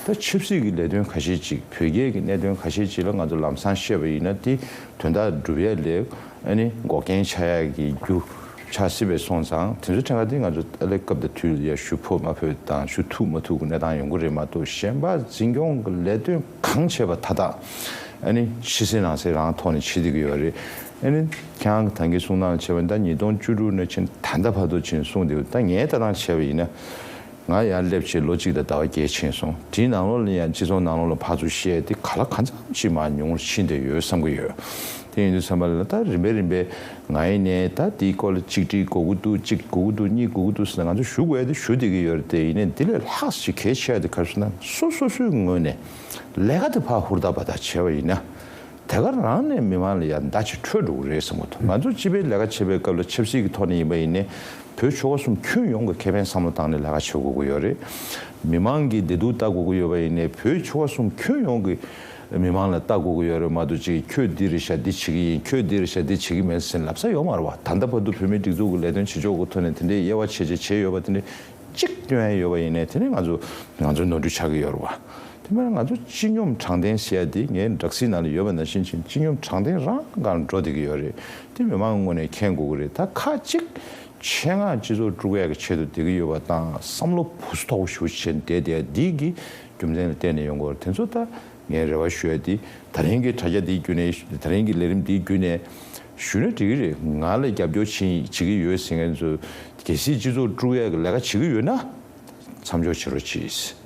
ད་ཆབ་སྲིད་ཀྱི་ལས་དོན་ཁ་ཤས་ཅིག་བོད་རྒྱའི་གི་གནད་དོན་ཁ་ཤས་ཅིག་ལ་ང་ཚོ་ལམ་སང་བཤད་པ་ཡིན་ན། དེ་དོན་དག་སྒྲུབ་ཡ་ལས་ཨ་ནི་འགོག་རྐྱེན་ཆགས་ཡ་གི་རྒྱུ་ཆགས་སྲིད་པའི་སོང་ཙང་། དེ་ཚོའི་ཕྲན་ཁ་དེ་ང་ཚོ་ཨ་ལས་སྐབས་དང་དུས་ལ་ཡ་ཞུ་ཕོད་མ་ཕོད་དང་ཞུ་ཐུབ་མ་ཐུབ་ཀྱི་གནས་སྟངས་ཡོང་གི་རེད་མ་གཏོགས། གཞན་པ་འཛིན་སྐྱོང་གི་ལས་དོན་གང་བྱས་པ་མཐའ་དག་ཨ་ནི་ཕྱི་གསལ་ནང་གསལ་རང་ཐོག་ནས་བྱེད་བསྡད་ཀྱི་ཡོད་རེད། ཨ་ནི་ཁྱེད་རང་གི་ད་གིན་གསུང་སྟངས་བྱས་པ་ཡིན་ན། ད་ཉིས་སྟོང་བཅུ་དྲུག་ནས་ཕྱིན་ད་ལྟ་བར་དུ་ཕྱིན་གསུངས་བསྡད་ཡོད། ད་ངའི་ལྟ་སྟངས་བྱས་པ་ཡིན་ན། ང་ཡར་སླེབས་བྱས་ལོ་གཅིག་དང་ཟླ་བ་བརྒྱད་ཕྱིན་སོང་། དེའི་ནང་ལོགས་ལ་ཡང་སྤྱི་ཚོགས་ནང་ལོགས་ལ་ཕར་ཚུར་བཤད་དེ་ག་ལ་གང་འཚམ་ཅིག་མར་ཉུང་རུ་ཕྱིན་བསྡད་ཡོད་བསམ་གྱི་ཡོད། དེ་ཡིན་དུས་ཙམ་པ་ལ་ད་རིམ་པས་རིམ་པས་ང་ཡིན་ནའི་ད་དེའི་སྐོར་ལ་གཅིག་སྒྲིལ་དགོས་ཀྱི་འདུག་གཅིག་དགོས་ཀྱི་འདུག་གཉིས་དགོས་ཀྱི་འདུག་ཟེར་ནས་ང་ཚོ་ཞུ་དགོས་ཡ་དེ་ཞུ་བསྡད་ཀྱི་ཡོད་རེད། དེ་ཡིན་ནའི་འདི་ལས་ལྷག་ཅིག་གལ་ཆེ་བ་དེ་ག་རེ་ཟེར་ན། སོ་སོ་སོའི་ངོས་ནས་ལས་ཀ་དེ་ཕར་ཧུར་ཐག་འབད་ཐག་བྱས་པ་ཡིན་ན། དེ་ག་རང་ནས་མི་མང་ལ་ཡང་བརྡ་ཅིག་འཕྲོད་འགྲོ་གི་རེད་བསམ་གྱི་འདུག་ང་ཚོ་སྤྱི་པའི་ལས་ཀ་བྱེད་པའི་སྐབས་ལ་ཆབ་སྲིད་ཀྱི་ཐོག་ནས་ཡིན་པ་ཡིན་ནའི་བོད་ཆོལ་ཁ་གསུམ་ཁྱོན་ཡོངས་ཀྱི་ཁེ་ཕན་བསམ་བློ་བཏང་ནས་ལས་ཀ་བྱེད་དགོས་ཀྱི་ཡོད་རེད། མི་མང་གི་བདེ་སྡུག་ལྟ་དགོས་ཀྱི་ཡོད་པ་ཡིན་ནའི་བོད་ཆོལ་ཁ་གསུམ་ཁྱོན་ཡོངས་ཀྱི་མི་མང་ལ་ལྟ་དགོས་ཀྱི་ཡོད་རེད་མ་གཏོགས། ཅིག་ཁྱོད་འདི་རེད་ཤག་འདི་བྱེད་ཀྱི་ཡིན། ཁྱོད་འདི་རེད་ཤག་འདི་བྱེད་ཀྱི་མེད་ཟེར་ལབ་ས་ཡོད་མ་རེད་བ། ད་ལྟ་བར་དུ་བོད་མིའི་སྒྲིག་འཛུགས་ཀྱི་ལས་དོན་བྱེད་ཕྱོགས་ཀྱི་ཐོག་ནས་དེ་འདྲའི་དབྱེ་བ་ཕྱེ་བྱས་བྱས་ཡོད་པ་དེ་འདྲའི་གཅིག་སྟོན་ཡ་ཡོད་པ་ཡིན་ནའི་དེ་ནི་ང་ཚོ་ང་ཚོའི་ནོར་འཁྲུལ་ཆགས་ཀྱི་ཡོད་རེད་བ། དེ་མིན་ང་ཚོ་སྤྱི་སྙོམས་དྲང་བདེན་ཟེར་ཡ་དེ་ངའི་སྦྲག་སྲིད་ནང་ལ་ཡོད་པ་ནང་བཞིན་ཕྱིན་སྤྱི་སྙོམས་དྲང་བདེན་རང་གང་འགྲོ་བསྡད་ཀྱི་ཡོད་རེད། དེ་མི་མང་གི་ངོས་ནས་མཁྱེན་དགོས་ཀྱི་རེད། ད་ཁ་ཅིག་ཆེད་མངགས་སྤྱི་ཚོགས་དཀྲུག་ཡ་གི་ཆེད་དུ་བསྡད་ཀྱི་ཡོད་པ་དང་བསམ་བློ་བུ་སུ་དོག་པོ་ཞེ་པོ་ཅིག་བྱས་ནས་བསྡད་བསྡད་ཡ་འདི་གི་རྒྱུ་མཚན་ལ་བརྟེན་ནས་ཡོང་གི་ཡོད་རེད། དེ་ཚོ་ད་ངས་རེ་བ་ཞུ་ཡ་དེ་ད་རིང་གི་དྲ་རྒྱ་འདིའི་བརྒྱུད་ནས་ད་རིང་གི་ལས་རིམ་འདིའི་བརྒྱུད་ནས་ཞུས་ན་འགྲིག་གི་རེད། ང་ལ་རྒྱབ་སྐྱོར་བྱེད་བྱེད་ཀྱི་ཡོད་ཟེར་མཁན་ཚོ་གལ་སྲིད་སྤྱི་ཚོགས་དཀྲུག་ཡ་གི་ལས་ཀ་བྱེད་ཀྱི་ཡོད་ན། མཚམས་འཇོག་བྱེད་རོགས་གྱིས།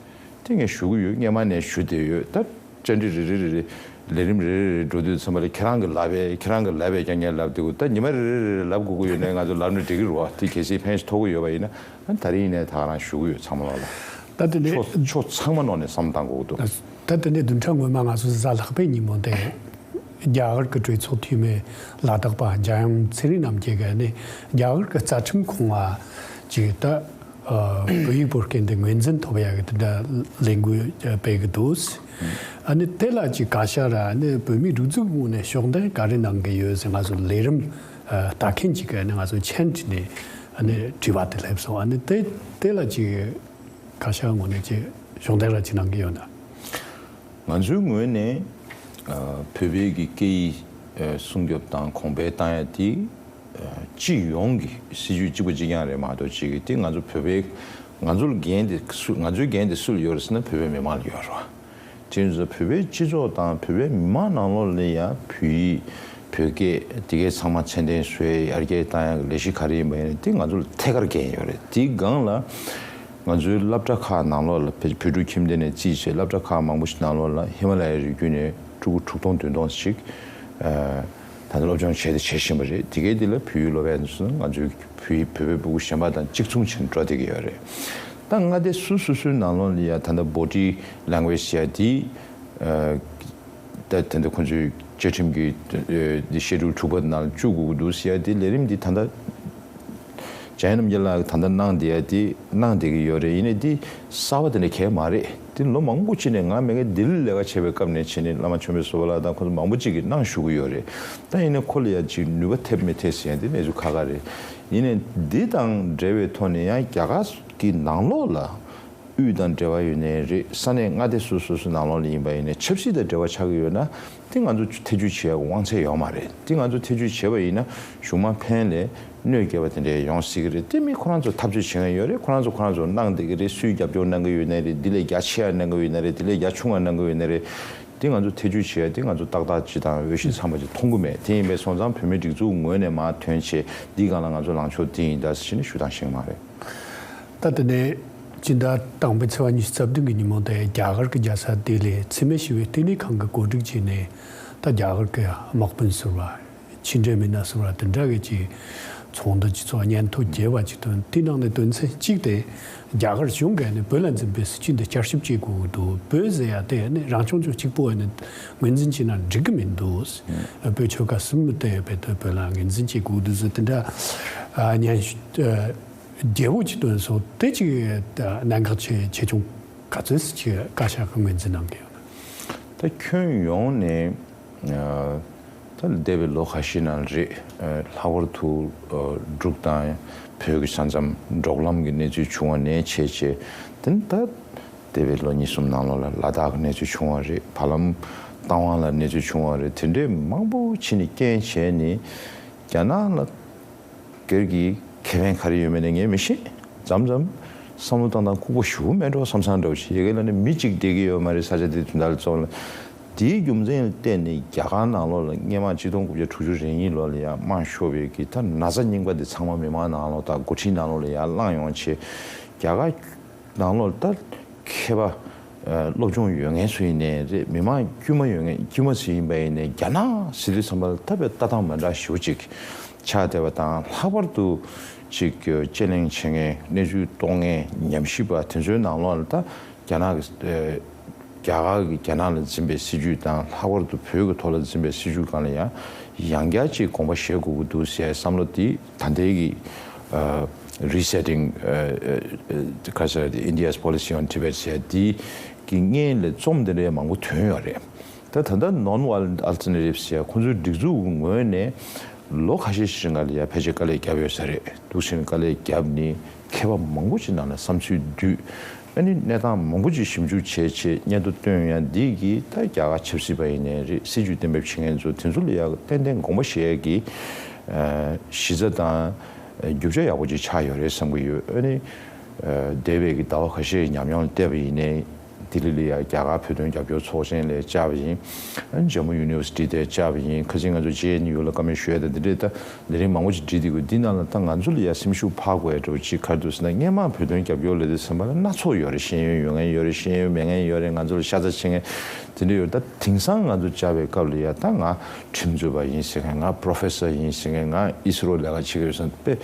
དེ་ངས་ཞུ་གི་ཡོད། སྔོན་མ་ནས་ཞུ་བསྡད་ཡོད། ད་བཅར་འདྲི་རེ་རེ་རེ་རེ་ལས་རིམ་རེ་རེ་རེ་འགྲོ་དུས་ཙམ་པ་ལ་ཁྱེད་རང་གི་ལབ་པས་ཁྱེད་རང་གི་ལབ་པས་རྐྱང་རྐྱང་ལབ་བསྡད་དགོས། ད་ཉི་མ་རེ་རེ་རེ་རེ་ལབ་དགོས་ཀྱི་ཡོད་ན་ང་ཚོ་ལབ་ན་འགྲིག་གི་རེད་བ། དེ་གལ་སྲིད་ཕན་ཐོགས་ཀྱི་ཡོད་པ་ཡིན་ན། ད་དེ་རིང་ནས་ད་ག་རང་ཞུ་གི་ཡོད། ཚང་མ་ལོག་ལ་ད་དེ་ནས་ཕྱོགས་ཕྱོགས་ཚང་མ་ནང་ནས་བསམ་བློ་གཏང་དགོས་ཀྱི་འདུག་ད་དེ་ནས་བདུན་ཕྲག་སྔོན་མ་ང་ཚོ་གཟའ་ལྷག་པའི་ཉིན་མོ་དེ་རྒྱ་གར་གྱི་གྲོས་ཚོགས་འཐུས་མི་ལ་དྭགས་པ་འཇམ་དབྱངས་ཚེ་རིང་རྣམ་རྒྱལ་གྱིས་ནི་རྒྱ་གར་གྱི་རྩ་ཁྲིམས་ཁང་ལ་ཅིག་ད་ཨ་བོད་ཡིག་བོད་སྐད་འདི་ངོས་འཛིན་ཐོབ་ཡག་གི་དེ་འདྲ་ལས་འགུལ་སྤེལ་གྱི་འདུག་ཨ་ནི་དེ་ལ་ཅིག་བཀའ་ཤག་ར་ནི་བོད་མིའི་སྒྲིག་འཛུགས་ངོས་ནས་ཕྱོགས་འདེགས་ག་རེ་གནང་གི་ཡོད་ཟེར་ང་ཚོ་ལས་རིམ་ཨ་ལྟ་མཁན་ཅིག་གིས་ནི་ང་ཚོ་མཆན་བྲིས་ནས་ཨ་ནི་དྲི་བ་དེ་སླེབས་སོང་། ཨ་ནི་དེ་དེ་ལ་ཅིག་བཀའ་ཤག་ངོས་ནས་ཅིག་ཕྱོགས་འདེགས་ར་ཅིག་གནང་གི་ཡོད་ན། ང་ཚོའི་ངོས་ནས་ཨ་བོད་པའི་གི་སྐད་ཡིག་ཨ་སྲུང་སྐྱོབ་དང་གོང་འཕེལ་བཏང་ཡ་དེ་ཨ་སྤྱི་ཡོངས་ཀྱི་སྲིད་ཇུས་གཅིག་པ་གཅིག་རྐྱང་རེད་མ་གཏོགས། གཅིག་གི་དེ་ང་ཚོ་བོད་པའི་ང་ཚོ་ལ་འགན་དེ་སུ་ང་ཚོའི་འགན་དེ་སུ་ལ་ཡོད་རེད་ཟེར་ན་བོད་པའི་མི་མང་ལ་ཡོད་རེད་བ། དེ་ཡིན་ཙང་བོད་པའི་སྤྱི་ཚོགས་དང་བོད་པའི་མི་མང་ནང་ལོགས་ལ་ཡང་བོད་ཡིག་བོད་སྐད་དེ་གའི་ཚང་མ་ཚད་ལྡན་བཟོ་ཡ་ཡར་རྒྱས་བཏང་ཡ་གི་ལས་གཞི་ག་རེ་ཡིན་པ་ཡིན་ན་དེ་ང་ཚོ་ལ་ཐད་ཀར་འགན་ཡོད་རེད། དེའི་སྒང་ལ། ང་ཚོའི་སློབ་གྲྭ་ཁག་ནང་ལོགས་ལ་བོད་བོད་ཕྲུག་ཁྱིམ་སྡེ་ནས་བརྩིས་བྱས་སློབ་གྲྭ་ཁག་མང་པོ་ཞིག་ནང་ལོགས་ལ་ཧི་མ་ལ་ཡའི་རི་རྒྱུད་ནས་ཕྲུ་གུ་དྲུག་སྟོང་བདུན་སྟོང་ཞིག་ཨ་ད་ལྟ་སློབ་སྦྱོང་བྱས་ཏེ་བྱེད་བཞིན་པ་རེད། དེ་གའི་དེ་ལ་བོད་ཡིག་སློབ་ཡ་ཚོ་ང་ཚོའི་བོད་ཡིག་བོད་པའི་ཕྲུ་གུ་གཞན་པ་དང་གཅིག་མཚུངས་བྱས་ནས་འགྲོ་བསྡད་ཀྱི་ཡོད་རེད། ད་མངའ་སྡེ་སོ་སོ་སོའི་ནང་ལོགས་ལ་ཡ་ད་ལྟ་Body Language ཟེར་ཡ་དེ་ཨ། ད་ད་ལྟ་ཁོང་ཚོའི་བཅའ་ཁྲིམས་ཀྱི་ཨ་ཤེ་ཌུལ་དྲུག་པ་ནང་བཅུག་དགོས་ཀྱི་འདུག་ཟེར་ཡ་དེ་ལས་རིམ་འདི་ད་ལྟ་འཇམ་དབྱངས་རྣམ་རྒྱལ་ལགས་ད་ལྟ་གནང་བསྡད་ཡ་དེ་གནང་བསྡད་ཀྱི་ཡོད་རེད། ཡིན་ནའི་འདི་གསར་པ་དེ་འདྲ་གང་ཡང་མ་རེད། དེ་ལོ་མང་པོ་ཕྱིན་ནས་ང་མ་གི་ལྡི་ལི་ལས་ཀ་བྱེད་པའི་སྐབས་ནས་བྱས་ནས་བླ་མ་ཆོས་འཕེལ་བཟོ་པ་ལགས་དང་ཁོང་ཚོ་མང་པོ་ཅིག་གིས་གནང་བཞུགས་ཀྱི་ཡོད་རེད། ད་ཡིན་ནའི་ཁོ་ལ་ཡ་ཅིག་ནུས་པ་ཐེབས་མི་ཐེབས་ཟེར་ཡ་དེ་གནས་ཚུལ་ཁག་ཁག་རེད། ཡིན་ནའི་འདི་དང་འབྲེལ་བའི་ཐོག་ནས་ཡང་རྒྱ་གར་གྱི་ནང་ལོགས་ལ། དབུས་དང་འབྲེལ་བ་ཡོད་ནའི་རེད། ས་གནས་མངའ་སྡེ་སོ་སོ་སོ་ནང་ལོགས་ལ་ཡིན་པ་ཡིན་ནའི་ཆབ་སྲིད་དང་འབྲེལ་བ་ཆགས་ཀྱི་ཡོད་ན་དེ་ང་ཚོ་ཐེ་བྱུས་བྱེད་ཡག་དབང་ཚད་ཡོད་མ་རེད། དེ་ང་ཚོ་ཐེ་བྱུས་བྱས་པ་ཡིན་ན་གཞུང་མང་ཕན་ལས་གནོད་སྐྱེལ་བ་དེ་འདྲ་ཡོང་སྲིད་ཀྱི་རེད། དེ་མིན་ཁོ་རང་ཚོ་འཐབ་རྩོད་བྱེད་མཁན་ཡོད་རེད། ཁོ་རང་ཚོ་ཁོ་རང་ཚོ་གནང་བསྡད་ཀྱི་རེད། སུས་རྒྱབ་སྐྱོར་གནང་གི་ཡོད་ནའི་རེད། དེ་ལས་རྒྱ་ཆེ་བ་གནང་གི་ཡོད་ནའི་རེད། དེ་ལས་རྒྱ་ཆུང་བ་གནང་གི་ཡོད་ནའི་རེད། དེ་ང་ཚོ་ཐེ་བྱུས་བྱེད་ཡ་དེ་ང་ཚོ་ཏག་ཏག་ཅིག་དང་འོས་ཤིང་འཚམས་པ་ཅིག་མཐོང་གི་མེད། དེ་ཡིན་པས་སོང་ཙང་བོད་མིའི་སྒྲིག་འཛུགས་ངོས་ནས་མར་ཐོན་བྱས་འདིའི་སྒང་ལ་ང་ཚོ་ལངས་ཕྱོགས་འདི་ཡིན་ད་ཟེར་ནས་ཞུ་སྟངས་ཤིག་མ་རེད། ད་དེ་ནས་སྤྱི་ཟླ་དང་པོའི་ཚེས་པ་ཉི་ཤུ་རྩ་བདུན་གྱི་ཉིན་མོ་དེ་རྒྱ་གར་གྱི་རྒྱལ་ས་ལྡི་ལིར་འཚེ་མེད་ཞི་བའི་ལྟེ་གནས་ཁང་གིས་གོ་སྒྲིག་བྱས་ནས་ད་རྒྱ་གར་གྱི་དམག་དཔོན་ཟུར་པ། ཕྱི་འབྲེལ་མི་སྣ་ཟུར་པ་དེ་འདྲ་གི་ཅིག་ཚོགས་འདུ་ཅིག་ཚོགས། སྙན་ཐོ་རྒྱས་པ་ཅིག་བཏོན། དེའི་ནང་ནས་དོན་ཚན་གཅིག་དེ་རྒྱ་གར་གཞུང་གིས་ནི་བོད་ལ་འཛིན་པའི་སྲིད་ཇུས་འདི་བསྐྱར་ཞིབ་བྱེད་དགོས་ཀྱི་འདུག་བོད་ཟེར་ཡ་དེ་ནི་རང་སྐྱོང་ལྗོངས་གཅིག་པོ་ནི་ངོས་འཛིན་བྱས་ན་འགྲིག་གི་མི་འདུག་བོད་ཆོལ་ཁ་གསུམ་དེ་བོད་དུ་བོད་ལ་ངོས་འཛིན་བྱེད་དགོས་འདུག་ཟེར་དེ་འདྲ་ཨ་སྙན་ཞུ་ཨ་རྒྱས་པོ་ཅིག་བཏོན་སོང་། དེ་ཅིག་གནད་འགག་ཆེ་ཆེ་ཆུང་ག་ཚོད་ཅིག་བཀའ་ཤག་གིས་ངོས་འཛིན་གནང་གི་ཡོད་ན། ད་ཁྱོན་ཡོངས་ནས་ཨ་ད་འདས་པའི་ལོ་ཁ་ཤས་ནང་ལ་རེད། ཨ་ལྷག་པར་དུ་ཨ་འབྲུག་དང་བོད་ཀྱི་ས་མཚམས་འབྲོག་ལམ་གྱི་གནས་ཚུལ་བྱུང་བ་ནས་བྱས་བྱས་དེ་ནི་ད་འདས་པའི་ལོ་གཉིས་གསུམ་ནང་ལོགས་ལ་ལ་དྭགས་ཀྱི་གནས་ཚུལ་བྱུང་བ་རེད། བར་ལམ་རྟ་དབང་ལ་གནས་ཚུལ་བྱུང་བ་རེད། དེ་འདྲའི་མང་པོ་ཕྱིན་ནས་རྐྱེན་བྱས་ནས་རྒྱ་ནག་ལ་སྒེར་གྱི་ཁེ་ཕན་ག་རེ་ཡོད་མེད་ནི་ངས་མི་ཤེས། མཚམས་མཚམས་བསམ་བློ་བཏང་སྟངས་ལྐུགས་པ་ཞེ་པོ་མེད་འགྲོ་བསམ་བསམ་འདྲ་བོ་ཞིག་ཡ་གི་ལ་ནི་མི་གཅིག་བསྡད་ཀྱི་ཡོད་མ་རེད། ས་ཆ་དེ་དོན་དག་ལ་བཙོང་ལ། དེའི་རྒྱུ་མཚན་ལ་བརྟེན་ནས་རྒྱ་གར་ནང་ལོགས་ལ་སྔོན་མ་ཆིག་སྟོང་དགུ་བརྒྱ་དྲུག་ཅུ་རེ་གཉིས་ལོ་ལ་ཡང་དམངས་ཤོར་བའི་གི་ད་ན་ཚ་རྙིང་པ་འདི་ཚང་མ་མི་མང་ནང་ལོགས་དང་འགོ་ཁྲིད་ནང་ལོགས་ལ་ཡང་བསླངས་ཡོང་བྱས་རྒྱ་གར་ནང་ལོགས་ལ་ད་མཁས་པ་ཨ་སློབ་སྦྱོང་ཡོད་མཁན་ཚོ་ཡིན་ནའི་རེད། མི་མང་དཀྱུས་མ་ཡོད་མཁན་དཀྱུས་མ་ཚོ་ཡིན་པ་ཡིན་ནའི་རྒྱ་ནག་ཟེར་དུས་ཙམ་པ་ལ་ད་དཔེ་ལྟ་སྟངས་མི་འདྲ་ཞེ་པོ་ཅིག་ཆགས་བསྡད་པ་དང་། ལྷག་པར་དུ་ཅིག་དཔྱད་གླེང་བྱེད་མཁན་གནས་ཚུལ་རྟོགས་མཁན་ཉམས་ཞིབ་པ་དེ་ཚོའི་ནང་ལོགས་ལ་ད་རྒྱ་ནག་གི་ཨ་རྒྱ་གར་གྱི་རྒྱ་ནག་ལ་འཛིན་པའི་སྲིད་ཇུས་དང་ལྷག་པར་དུ་བོད་ཀྱི་ཐོག་ལ་འཛིན་པའི་སྲིད་ཇུས་སྒང་ལ་ཡང་ཡང་བསྐྱར་ཅིག་དགོངས་པ་བཞེས་དགོས་ཀྱི་འདུག་ཟེར་བསམ་བློ་དེ་ད་ལྟའི་གི་ཨ་Resetting ཨ་ཨ་ཨ་ག་ཟེར་India's Policy on Tibet ཟེར་དེ་གི་སྔོན་ལ་རྩོམ་དེ་འདྲའི་མང་པོ་ཐོན་ཡོད་རེད། ད་ད་ལྟ་Non-Violent Alternatives ཟེར་ཁོང་ཚོའི་སྒྲིག་འཛུགས་ངོས་ནས་ལོ་ཁ་ཤས་ཤིག་སྔ་ལ་ཡ་ཕལ་ཆེར་དཀའ་ལས་བརྒྱབ་ཡོད་ས་རེད། འདུག་སེ་དཀའ་ལས་བརྒྱབ་ནས་མཁས་པ་མང་པོ་ཅིག་ནང་ལ་བསམ་ཚུལ་བསྡུས། ཨ་ནི་གནས་སྟངས་མང་པོ་ཅིག་ཞིབ་འཇུག་བྱས་བྱས་སྙན་ཐོ་བཏོན་ཡང་འདི་གིས་ད་རྒྱ་གར་ཆབ་སྲིད་པ་ཡིན་ནའི་རེད། སྲིད་ཇུས་གཏན་འབེབས་བྱེད་མཁན་ཚོ་དེ་ཚོ་ལ་ཡང་ཏན་ཏན་དགོངས་པ་བཞེས་ཡ་གི་གཞི་རྩ་དང་རྒྱུ་ཆ་ཡག་པོ་ཅིག་ཆགས་ཡོད་རེད་བསམ་གྱི་ཡོད། ཨ་ནི་འདས་པའི་གི་ཟླ་བ་ཁ་ཤས་ཉམས་མྱོང་ལ་བལྟས་པ་ཡིན་ནའི་ལྡི་ལི་ལ་ཡང་རྒྱ་གར་བོད་དོན་རྒྱབ་སྐྱོར་ཚོགས་ཆེན་ལ་བཅར་བ་ཡིན། ཨ་ནི་ཇམ་མུ་ཡུ་ནི་ཝར་སི་ཊི་དེ་བཅར་བ་ཡིན། ཁ་སང་ང་ཚོ་ཇེ་ཨེན་ཡུ་ལ་བཀའ་མོལ་ཞུ་ཡ་དང་འདི་འདྲའི་ད་ལས་རིམ་མང་པོ་ཅིག་བསྒྲིགས་འདུག་འདི་ནང་ལ་ད་ང་ཚོ་ལ་ཡ་སེམས་ཤུགས་འཕར་དགོས་ཡ་འདྲ་བོ་ཅིག་ག་རེ་འདུག་ཟེར་ན། སྔོན་མ་བོད་དོན་རྒྱབ་སྐྱོར་ལས་དེ་ཟིན་པ་ལ་སྣ་ཚོགས་ཡོད་རེད། ཤེས་ཡོན་ཡོད་མཁན་ཡོད་རེད། ཤེས་ཡོན་མེད་མཁན་ཡོད་རེད། ང་ཚོ་ལ་ཤ་ཚ་བྱེད་མཁན་དེ་འདྲ་ཡོད་རེད། ད་དེང་སང་ང་ཚོ་བཅར་བའི་སྐབས་ལ་ཡ་ད་ང་ཁྲིམས་རྩོད་པ་ཡིན་ཟེར་མཁན། ང་པོ་རོ་ཕེ་སར་ཡིན་ཟེར་མཁན། ང་ཨི་སི་རོ་ལས་ཀ་བྱེད་ཀྱི་ཡོད་ཟེར་དཔེ་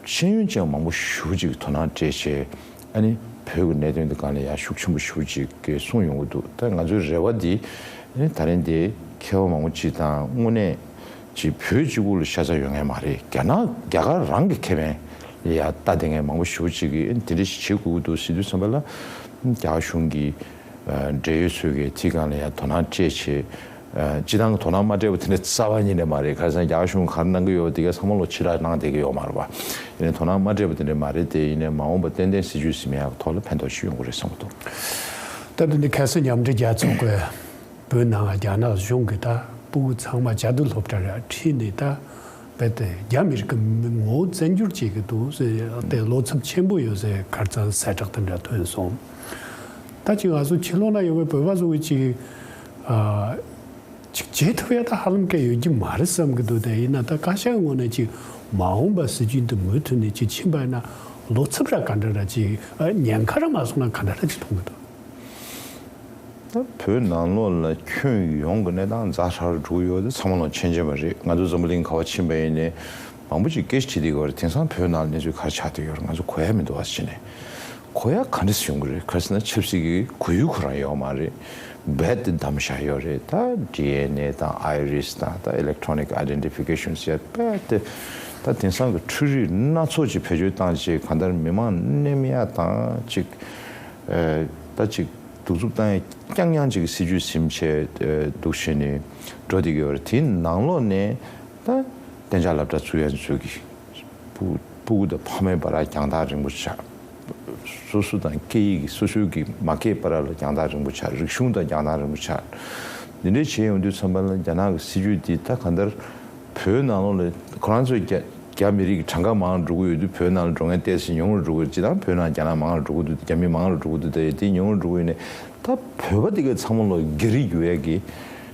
ཤེས་ཡོན་ཅན་མང་པོ་ཞེ་པོ་ཅིག་དོ་སྣང་སྤྲད་བྱས། ཨ་ནི་བོད་ཀྱི་གནད་དོན་དེ་སྒང་ལ་ཡ་ཤུགས་ཆེན་པོ་ཞེ་པོ་ཅིག་གིས་གསུངས་ཡོང་གི་འདུག་ད་ང་ཚོའི་རེ་བ་འདི་ཨ་ནི་ད་རིང་འདི་མཁས་པ་མང་པོ་ཅིག་དང་དངོས་གནས་ཅིག་བོད་གཅིག་པུ་ལ་ཤ་ཚ་ཡོད་མཁན་མ་རེད། རྒྱ་ནག་རྒྱ་གར་རང་གི་ཁེ་ཕན་ལ་ཡ་ལྟ་བསྡད་མཁན་མང་པོ་ཞེ་པོ་ཅིག་གིས་ཨ་ནི་དེ་འདྲ་ཞིག་བྱེད་དགོས་ཀྱི་འདུག་ཟེར་དུས་ཙམ་པ་ལ་རྒྱ་གར་གཞུང་གི་འབྲེལ་ཡོད་ཚོས་ཀྱིས་དེ་སྒང་ལ་ཡ་དོ་སྣང་སྤྲད་བྱས། སྤྱི་བཏང་གི་དོ་སྣང་མ་སྤྲད་པ་དེ་འདྲ་རྩ་བ་ཉིད་ནས་མ་རེད། ཁ་སང་རྒྱ་གར་གཞུང་གིས་ག་རེ་གནང་གི་ཡོད་པ་དེ་ག་ཚང་མ་ལོག་ཕྱི་བསྒྲགས་གནང་བསྡད་ཀྱི་ཡོད་མ་རེད་པ། ཡིན་ནའི་དོ་སྣང་མ་སྤྲད་པ་དེ་འདྲ་མ་རེད་དེ། ཡིན་ནའི་མ་འོངས་པ་ཏན་ཏན་སྲིད་ཇུས་ཟིན་ཡག་གི་ཐོག་ལ་ཕན་ཐོགས་ཤིག་ཡོང་གི་རེད་བསམ་གྱི་འདུག་ད་དེ་འདི་ཁ་སང་མཉམ་འབྲེལ་རྒྱལ་ཚོགས་ཀྱི་བོད་ནང་རྒྱ་ནག་གཞུང་གིས་ད་སྤུ་གུ་ཚང་མ་བཅའ་སྡོད་སློབ་གྲྭ་ར་ཁྲིད་ནས་ད་རྦད་དེ་རྒྱ་མི་རིགས་ཀྱི་ངོ་བོ་བཙན་སྒྱུར་བྱེད་ཀྱི་འདུག་ཟེར་ཏེ་བློ་འཚབ་ཆེན་པོ་ཡོད་ཟེར་ཁ་སང་གསལ་བསྒྲགས་དེ་འདྲ་ཐོན་སོང་། ད་ཅིག་ང་ཚོ་ཕྱི་ལོགས་ན་ཡོད་པའི་བོད་པ་ཚོ་གི་ཅིག་ཨ། ཅིག་བྱེད་ཐུབ་ཡ་ད་ཧ་ལམ་ག་ཡོད་ཀྱི་མ་རེད་བསམ་གྱི་འདུག་དེ་ཡིན་ན་ད་བཀའ་ཤག་ངོས་ནས་ཅིག་མ་འོངས་པ་སྲིད་ཇུས་འདི་མུ་མཐུད་ནས་ཅིག་ཕྱིན་པ་ཡིན་ན་བློ་འཚབ་ར་ག་འདྲ་ར་ཅིག་ཨ་ཉེན་ཁ་ར་མ་སོང་ན་ག་འདྲ་ར་ཅིག་མཐོང་གི་འདུག་ད་བོད་ནང་ལོགས་ལ་ཁྱོན་ཡོངས་ཀྱི་གནས་སྟངས་ཛ་དྲག་རུ་འགྲོ་གི་ཡོད་དེ་ཚང་མ་ལ་མཁྱེན་མཁྱེན་པ་རེད། ང་ཚོ་འཛམ་བུ་གླིང་ག་པར་ཕྱིན་པ་ཡིན་ནའི་མང་པོ་ཅིག་སྐད་ཆ་དྲིས་བསྡད་ཀྱི་ཡོད་རེད། དེང་སང་བོད་ནང་གནས་ཚུལ་ག་རེ་ཆགས་བསྡད་ཡོད་རེད། ང་ཚོ་གོ་ཡ་མི་འདུག་ཨ་ཕྱིན་ནས། གོ་ཡ་ག་འདྲ་སེ་ཡོང་གི་རེད། ག་རེ་ཟེར་ན་ཆབ་སྲིད་ཀྱི་གོ་ཡུལ་ཁོ་རང་ཡོད་མ་རེད། རྦད་དེ་བསྡམས་བཞག་ཡོད་རེད། ད་ཌི་ཨེན་ཨེ་དང་ཨའི་རི་སི་དང་ད་ཨི་ལེག་ཊོ་རོ་ནིག་ཨའི་ཌེན་ཊི་ཕི་ཀེ་ཤན་ཟེར་རྦད་དེ། ད་དེང་སང་གི་འཕྲུལ་རིག་སྣ་ཚོགས་ཅིག་བེད་སྤྱོད་བཏང་བྱས་གང་ལྟར་མི་མང་མནན་ཡ་དང་ཅིག་ཨ་ད་ཅིག་གདུག་རྩུབ་བཏང་ཡ་རྐྱང་རྐྱང་ཅིག་གི་སྲིད་ཇུས་ཟིན་བྱས་ཨ་འདུག་བྱས་ནས་འགྲོ་བསྡད་ཀྱི་ཡོད་རེད། དེའི་ནང་ལོགས་ནས་ད་གཏན་འཇགས་སློབ་གྲྭ་བཙུགས་ཡ་ཚོས་ཀྱི་སྤུ་སྤུ་གུ་དང་ཕ་མའི་བར་རྒྱང་ཐག་རིང་པོ་ཆགས། སོ་སོ་དང་སྐད་ཡིག་གི་སོ་སོའི་གི་མ་སྐད་བར་ལ་རྒྱང་ཐག་རིང་པོ་ཆགས། རིག་གཞུང་དང་རྒྱང་ཐག་རིང་པོ་ཆགས། འདི་འདྲའི་བྱས་ཡོང་དུས་ཙམ་པ་ལ་རྒྱ་ནག་གི་སྲིད་ཇུས་འདི་ད་གང་ལྟར་བོད་ནང་ལོགས་ལ་ཁོ་རང་ཚོས་རྒྱ་རྒྱ་མི་རིགས་ཀྱི་གྲངས་ཀ་མང་རུ་འགྲོ་གི་ཡོད་དུས་བོད་ནང་ལ་འགྲོ་མཁན་ཏོག་ཙམ་ཉུང་རུ་འགྲོ་གི་ཡོད། སྤྱིར་བཏང་བོད་ནང་རྒྱ་ནག་མང་རུ་འགྲོ་གི་འདུག་རྒྱ་མི་མང་རུ་འགྲོ་གི་འདུག་དེ་དེ་ཉུང་རུ་འགྲོ་གི་ཡོད་ནས་ད་བོད་པ་དེ་གའི་ཚང་མ་ལོ་སྒེར་རེ་རྒྱུག་ཡས་ཀྱི་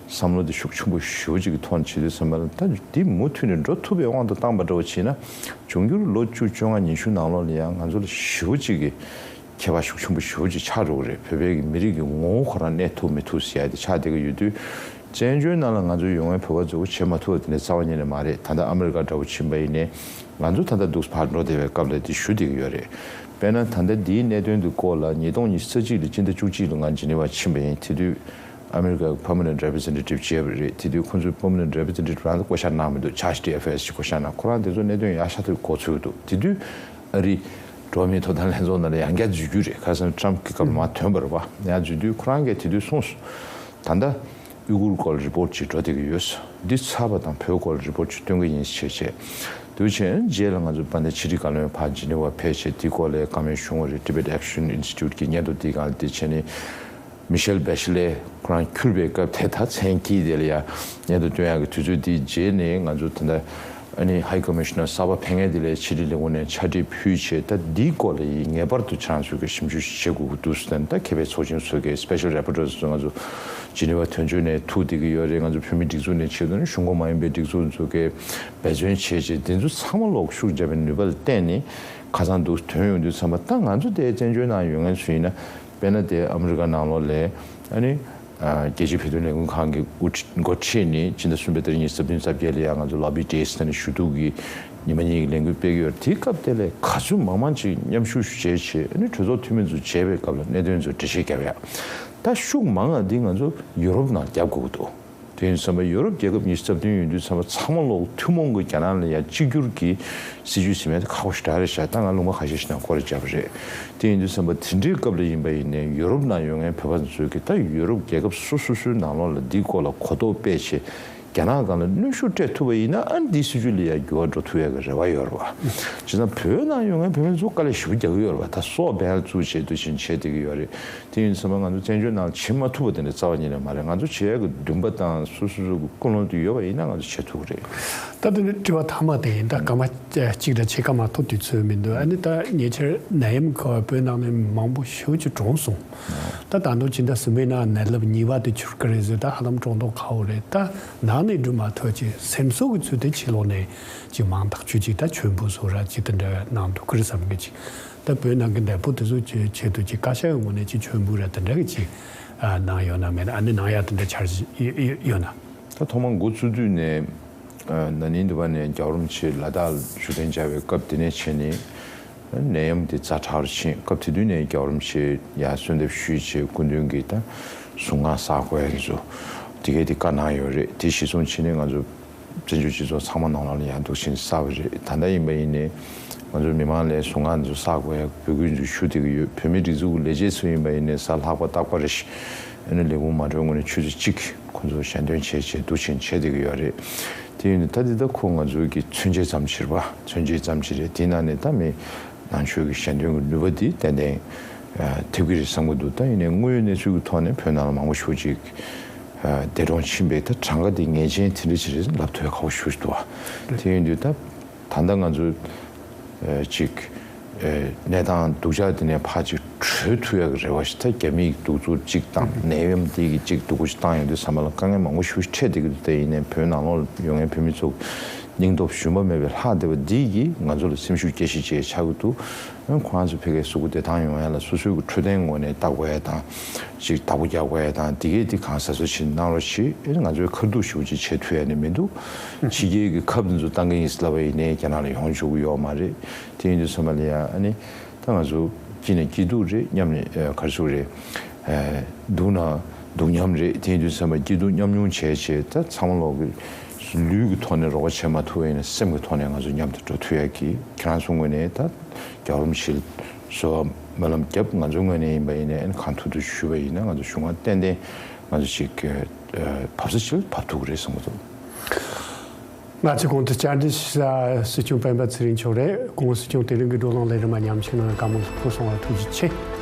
བསམ་བློ་དེ་ཤུགས་ཆེན་པོ་ཞེ་པོ་ཅིག་གི་ཐོག་ནས་བྱེད་དུས་ཙམ་པ་ལ་ད་འདི་མུ་མཐུད་ནས་འགྲོ་ཐུབ་པའི་དབང་དུ་བཏང་པ་འདྲ་བོ་བྱས་ན་འབྱུང་འགྱུར་ལོ་བཅུ་བཅོ་ལྔ་ཉི་ཤུ་ནང་ལོགས་ལ་ཡང་ང་ཚོ་ལ་ཞེ་པོ་ཅིག་གི་ཁྱད་པར་ཤུགས་ཆེན་པོ་ཞེ་པོ་ཅིག་ཆགས་འགྲོ་གི་རེད། བོད་པའི་གི་མི་རིགས་ཀྱི་ངོ་བོ་ཁོ་རང་གནས་ཐུབ་མི་ཐུབ་ཟེར་ཡ་དེ་ཆགས་བསྡད་ཀྱི་ཡོད་དུས། བཙན་བྱོལ་ནང་ལ་ང་ཚོའི་ཡོང་མཁན་བོད་པ་ཚོ་བྱེད་མ་ཐུབ་པ་དེ་འདྲ་རྩ་བ་ཉིད་ནས་མ་རེད། ད་ལྟ་ཨ་མི་རི་ཀ་འདྲ་བོ་ཕྱིན་པ་ཡིན་ནའི་ང་ཚོ་ད་ལྟ་འདུག་ཕར་འགྲོ་བསྡད་པའི་སྐབས་ལ་དེ་ཞུ་བསྡད་ཀྱི་ཡོད་རེད། དཔེར་ན་ད་ལྟ་འདིའི་གནད་དོན་འདི་སྐོར་ལ་ཉིས་སྟོང་ཉི་ཤུ་རྩ་གཅིག་ལོའི་སྤྱི་ཟླ་བཅུ་གཅིག་ལོ་ང་ཇི་ནི་ཝ་ཕྱིན་པ་ཡིན། དེ་དུས་ཨ་མི་རི་ཀ་གི་Permanent Representative་བྱས་པ་རེད། དེ་དུས་ཁོ་ཚོའི་Permanent Representative་རང་ལ་བསྐོ་བཞག་གནང་མི་འདུག Charge་D F S་ཅིག་བསྐོ་བཞག་གནང་། ཁོ་རང་དེ་ཚོ་གནད་དོན་ཡག་ཤ་ཐུག་གོ་ཚོད་འདུག་དེ་དུས་ཨ་རི་འགྲོ་བ་མིའི་ཐོབ་ཐང་ལྷན་ཚོགས་ནང་ལ་ཡང་བསྐྱར་འཛུལ་རྒྱུ་རེད། ཁ་སང་Trump་གི་སྐབས་ལ་མར་ཐོན་པ་རེད་པ། ཡང་འཛུལ་དུས་ཁོ་རང་གིས་དེ་དུས་གསུངས་སོང་། ད་ལྟ་ཨུ་གུར་སྐོར་ལ་རི་པོར་ཊི་ཅིག་འགྲོ་བསྡད་ཀྱི་ཡོད། འདི་ཚར་བ་དང་བོད་སྐོར་ལ་རི་པོར་ཊི་ཅིག་སྟོན་གྱི་ཡིན་ཞེས་བྱས། དུས་ཆེན་རྗེས་ལ་ང་ཚོ་དཔལ་ལྡན་ཕྱི་དྲིལ་བཀའ་བློན་ཕར་ཇི་ནི་ཝ་ཕེབས་བྱས་དེའི་སྐོར་ལ་བཀའ་མོལ་ཞུ་བ་རེད། Tibet Action Institute་གི་སྙན་ཐོ་དེའི་སྒང་ལ་དེ་བྱས་ནས་མི་ཤེལ་བྷེ་ཤི་ལེ་ཁོ་རང་འཁྱུར་བའི་སྐབས་དེ་ད་མཚན་དཀྱིལ་དེ་ལ་ཡ་སྙན་ཐོ་སྟོན་ཡག་གི་དུས་ཚོད་དེའི་རྗེས་ནས་ང་ཚོ་ད་ལྟ། ཨ་ནི་High Commissioner་གསར་པ་ཕེབས་མཁན་དེ་ལ་ཕྱི་དྲིལ་ལས་ཁུངས་ནས་ཕྱག་བྲིས་ཕུལ་བྱས། ད་འདིའི་སྐོར་ལ་ཡིན་ངེས་པར་དུ་ཁྱེད་རང་ཚོས་ཀྱི་ཞིབ་འཇུག་བྱེད་དགོས་ཀྱི་འདུག་ཟེར་ནས། ད་མཁས་པའི་ཚོགས་ཆེན་ཚོ་གི་Special Rapporteurs་ཚོ་ང་ཚོ་ཇི་ནི་ཝ་དོན་གཅོད་ནས་ཐུག་བསྡད་ཀྱི་ཡོད་རེད། ང་ཚོ་བོད་མིའི་སྒྲིག་འཛུགས་ནས་ཆེད་དུ་ནི་གཞུང་ཁོངས་མ་ཡིན་པའི་སྒྲིག་འཛུགས་ཚོ་གི་འབད་བརྩོན་བྱས་བྱས་འདི་ཚོ་ཚང་མ་ལོག་ཤུགས་བརྒྱབ་པའི་ནུས་པ་ལ་བརྟེན་ནས་ཁ་སང་འདུག་ཐོན་ཡོང་དུས་ཙམ་པ། ད་ང་ཚོ་དེ་བཙན་བྱོལ་ནང་ཡོད་མཁན་ཚོ་ཡིན་ན། དཔེར་ན་དེ་ཨ་མི་རི་ཀ་ནང་ལོགས་ལ་ཨ་ནི་ཨ་རྒྱལ་སྤྱིའི་བོད་དོན་ལས་འགུལ་ཁང་གི་དབུ་ཁྲི་འགོ་ཁྲིད་ནས་ཕྱི་ཟླ་གསུམ་པའི་ཏ་རིག་ཉི་ཤུ་རྩ་བདུན་རྩ་བརྒྱད་ལ་ཡང་ང་ཚོ་Lobby Days་ཟེར་ནས་ཞུ་གཏུག་གི་ཉི་མ་གཉིས་ཀྱི་ལས་འགུལ་སྤེལ་གྱི་ཡོད་རེད། དེའི་སྐབས་དེ་ལ་ག་ཚོད་མང་མང་ཅིག་མཉམ་ཞུགས་བྱས་བྱས་ཨ་ནི་གྲོས་ཚོགས་འཐུས་མི་ཚོ་མཇལ་བའི་སྐབས་ལ་གནད་དོན་ཚོ་འགྲེལ་བཤད་རྒྱབ་ཡག་ད་ཤུགས་མང་ང་འདི་ང་ཚོ་ཡུ་རོབ་ནང་རྒྱབ་དགོས་ཀྱི་འདུག་དེ་ཡིན་ཙམ་པ་ཡུ་རོབ་རྒྱལ་ཁབ་ཉི་ཤུ་རྩ་བདུན་ཡོད་དུས་ཙམ་པ་ཚང་མ་ལོག་ཐུན་མོང་གི་རྒྱ་ནག་ལ་ཡང་གཅིག་གྱུར་གྱི་སྲིད་ཇུས་ཟིན་མེད་ཁག་པོ་ཞེ་དྲག་རེད་ཤག་ད་ང་ལུང་པ་ཁ་ཤས་ཤིག་ནང་སྐོར་ར་བརྒྱབ་པ་རེད། དེ་ཡིན་དུས་ཙམ་པ་དེ་འདྲའི་སྐབས་ལ་ཡིན་པ་ཡིན་ནའི་ཡུ་རོབ་ནང་ཡོད་མཁན་བོད་པ་ཚོས་ཀྱི་ད་ཡུ་རོབ་རྒྱལ་ཁབ་སོ་སོ་སོའི་ནང་ལོགས་ལ་འདིའི་སྐོར་ལ་གོ་རྟོགས་སྤེལ་བྱས། རྒྱ་ནག་སྒང་ལ་གནོན་ཤུགས་སྤྲད་ཐུབ་པ་ཡིན་ན་ཨ་ནི་འདིའི་སྲིད་བྱུས་ལ་ཡང་འགྱུར་བ་འགྲོ་ཐུབ་ཡག་གི་རེ་བ་ཡོད་རེད་བ། བྱས་ཙང་བོད་ནང་ཡོད་མཁན་བོད་མི་ཚོ་དཀའ་ལས་ཞེ་པོ་རྒྱག་གི་ཡོད་རེད་བ། ད་སོག་སྦེལ་བཙུགས་བྱས་འདུག་བཞིན་བྱས་བསྡད་ཀྱི་ཡོད་རེད། དེ་ཡིན་ཙང་ང་ཚོ་བཙན་བྱོལ་ནང་བྱེད་མ་ཐུབ་པ་དེ་འདྲ་རྩ་བ་ཉིད་ནས་མ་རེད། ང་ཚོ་བྱེད་ཡག་གི་འདུན་པ་དང་སོ་སོ་སོ་གི་ཀུན་སློང་དེ་ཡོད་པ་ཡིན་ན་ང་ཚོ་བྱེད་ཐུབ་ཀྱི་རེད། ད་དེ་ནི་དྲི་བ་མཐའ་མ་དེ་ཡིན། ད་སྐར་མ་གཅིག་དང་ཕྱེད་ཀ་མ་གཏོགས་དུས་ཚོད་མི་འདུག་ཨ་ནི་ད་ཉེ་ཆར་ནད་ཡམས་ཁོ་བོད་ནང་ནས་མང་པོ་ཞེ་པོ་ཅིག་གྲོངས་སོང་། ད་ད་དུང་ཕྱི་ཟླ་གསུམ་པའི་ནང་ནད་རླབས་གཉིས་པ་དེ་འཕྱུར་གི་རེད་ཟེར། ད་ཧ་ལམ་གྲོངས་མདོག་ཁ་པོ་རེད། ད་ནང་ནས་འགྲོ་མ་ཐུབ་ཅིག་སེམས་གསོ་གི་ཚུལ་དེ་ཕྱི་ལོགས་ནས་ཅིག་མང་ཐག་ཆོད་ཅིག་ད་མཆོད་འབུལ་བཟོ་ར་ཅིག་དེ་འདྲ་གནང་འདུག་གི་རེད་བསམ་གི་ཅིག་ད་བོད་ནང་གི་འདས་པོ་དེ་ཚོ་ཆེད་དུ་ཅིག་བཀའ་ཤག་གི་ངོས་ནས་ཅིག་མཆོད་འབུལ་ར་དེ་འདྲ་གི་ཅིག་གནང་ཡོད་ན་མེད་ན། ཨ་ནི་གནང་ཡག་དེ་འདྲ་འཆར་གཞི་ཡོད་ན། ད་ཐོག་མར་འགོ་བཙུགས་དུས་ནས་ན་ནིང་འདི་པ་ནས་རྒྱལ་བ་རིན་པོ་ཆེ་ལ་དྭགས་ལ་བཞུགས་གདན་འཇགས་པའི་སྐབས་དེ་ནས་བྱས་ནས་ནད་ཡམས་དེ་ཛ་དྲག་རུ་ཕྱིན་སྐབས་དེ་དུས་ནས་རྒྱལ་བ་རིན་པོ་ཆེ་ཡར་གསོལ་འདེབས་ཞུས་བྱས་སྐུ་མདུན་གྱིས་ད་གཟུངས་སྔགས་བསགས་དགོས་ཡ་དེ་ཚོ་དེ་གས་དེ་བཀའ་གནང་ཡོད་རེད། དེ་གཞིར་བཟུང་བྱས་ནས་ང་ཚོ་བཙན་བྱོལ་སྤྱི་ཚོགས་ཚང་མ་ནང་ལོགས་ལ་ཡང་འདུག་བཞིན་བསགས་པ་རེད། ད་ལྟ་ཡིན་པ་ཡིན་ནའི་ང་ཚོ་མི་མང་ལ་གཟུངས་སྔགས་འདི་ཚོ་བསགས་དགོས་ཡ་འབོད་སྐུལ་འདི་ཚོ་ཞུ་བསྡད་ཀྱི་ཡོད། བོད་མི་སྒྲིག་འཛུགས་ཀྱི་ལས་བྱེད་ཚོ་ཡིན་པ་ཡིན་ནའི་གཟའ་ལྷག་པ་རེད་ཤག་ཨ་ནི་ལས་ཁུངས་མ་གྲོལ་སྔོན་ནས་ཆུ་ཚོད་གཅིག་ཁོང་ཚོ་ཞལ་འདོན་བྱས་བྱས་འདུག་བཞིན་བྱས་བསྡད་ཀྱི་ཡོད་རེད། དེ་ཡིན་དུས་ད་འདི་ད་ཁོ་ང་ཚོའི་གི་མཚོན་བྱེད་ཙམ་ཞིག་རེད་པ། མཚོན་བྱེད་ཙམ་ཞིག་རེད། དེ་ནང་ནས་ད་མི་ནང་ཆོས་ཀྱི་ཞལ་འདོན་གྱི་ནུས་པ་འདི་ཏན་ཏན་ཐེབས་ཀྱི་རེད་བསམ་གྱི་འདུག་ད་ཡིན་ནའི་དངོས་ཡོད་གནས་ཚུལ་གྱི་ཐོག་ནས་བོད་ནང་ལ་མང་པོ་ཞེ་པོ་ཅིག་འདས་གྲོངས་ཕྱིན་པའི་ད་གྲངས་ཀ་འདི་ངེས་ཅན་དེ་འདྲ་ཅིག་རེད་ལབ་ཐུབ་ཡ་ཁག་པོ་ཞེ་པོ་ཅིག་འདུག་བ། དེ་ཡིན་དུས་ད་ད་ལྟ་ང་ཚོ་ཅིག་གནས་སྟངས་སྡུག་ཅག་འདི་ནས་ཕར་ཅིག་གྲོལ་ཐུབ་ཡ་གི་རེ་བ་ཞིག་ད་རྒྱ་མིའི་གདུག་རྩུབ་ཅིག་དང་ནད་ཡམས་འདི་གི་ཅིག་སྡུག་པོ་ཞིག་བཏང་ཡོང་དུས་ཚང་མ་ལ་དཀའ་ངལ་མང་པོ་ཞེ་པོ་ཅིག་འཕྲད་བསྡད་ཀྱི་འདུག་དེ་ཡིན་ནའི་བོད་ནང་ལོགས་ལ་ཡོད་མཁན་བོད་མི་ཚོ་སྙིང་སྟོབས་ཞུམ་པ་མེད་པའི་ལྷག་བསྡད་པ་འདི་གིས་ང་ཚོ་ལ་སེམས་ཤུགས་སྐྱེད་གཞི་ཅིག་ཆགས་ཀྱི་འདུག་ཁོ་རང་ཚོ་ཕ་གིའི་གཟུགས་པོ་བདེ་ཐང་ཡོང་ཡ་ལ་སོ་སོའི་གི་འཕྲོད་བསྟེན་ངོས་ནས་བལྟ་དགོས་ཡ་དང་། ཅིག་བདག་པོ་རྒྱག་དགོས་ཡ་དང་དེ་གས་དེ་གང་གཟབ་གཟབ་ཅིག་གནང་རོགས་བྱེད། ཨེ་ང་ཚོའི་ཁ་ཐུག་ཞེ་པོ་ཅིག་བྱེད་ཐུབ་ཡ་ནི་མི་འདུག་ཕྱི་རྒྱལ་གྱི་ཁབ་དེ་ཚོ་བཏང་གི་ཡིན་ཟེར་ལབ་པ་ཡིན་ནའི་རྒྱ་ནག་ལ་ཡོང་ཆོག་གི་ཡོད་མ་རེད། དེ་ཡིན་དུས་ཚང་མ་ལ་ཡ་ཨ་ནི་ད་ང་ཚོ་སྐྱིད་ནས་སྐྱིད་སྡུག་རེད། མཉམ་ནས་ཨ་ག་རེ་ཟེར་དགོས་རེད། ཨེ་སྡུག་ན་སྡུག་མཉམ་རེད། དེ་ཡིན་དུས་ཚང་མ་སྐྱིད་སྡུག་མཉམ་མྱོང་བྱས་བྱས་ད་ཚང་མ་ལོག་གི་ལུས་ཀྱི་ཐོག་ནས་རོགས་པ་བྱེད་མ་ཐུབ་པ་ཡིན་ན་སེམས་ཀྱི་ཐོག་ནས་ང་ཚོ་མཉམ་དུ་འགྲོ་ཐུབ་ཡ་གི་ཁྱེད་རང་ཚོ་ངོས་ནས་ད་རྒྱལ་བ་རིན་པོ་ཆེ་གསོལ་བ་སྨོན་ལམ་བརྒྱབ། ང་ཚོའི་ངོས་ནས་ཡིན་པ་ཡིན་ནའི་ཨ་ནི་གང་ཐུབ་ཐུབ་ཞུས་པ་ཡིན་ན་ང་ཚོ་གཞུང་ང་ཏན་ཏན་ང་ཚོ་ཅིག་བབས་ས་ཅིག་ལ་བབས་ཐུབ་ཀྱི་རེད་བསམ་གྱི་འདུག་ང་ཚོའི་གོང་དུ་བཅར་འདྲི་ཞུ་ས་སྲིད་སྐྱོང་སྤེན་པ་ཚེ་རིང་མཆོག་རེད། སྐུ་ངོ་སྲིད་སྐྱོང་དེ་རིང་གི་བགྲོ་གླེང་ལས་རིམ་མ་ཉམས་ཞིག་ནང་བཀའ་མོལ་ལྷུག་པོ་གསུང་བར་ཐུགས་རྗེ་ཆེ།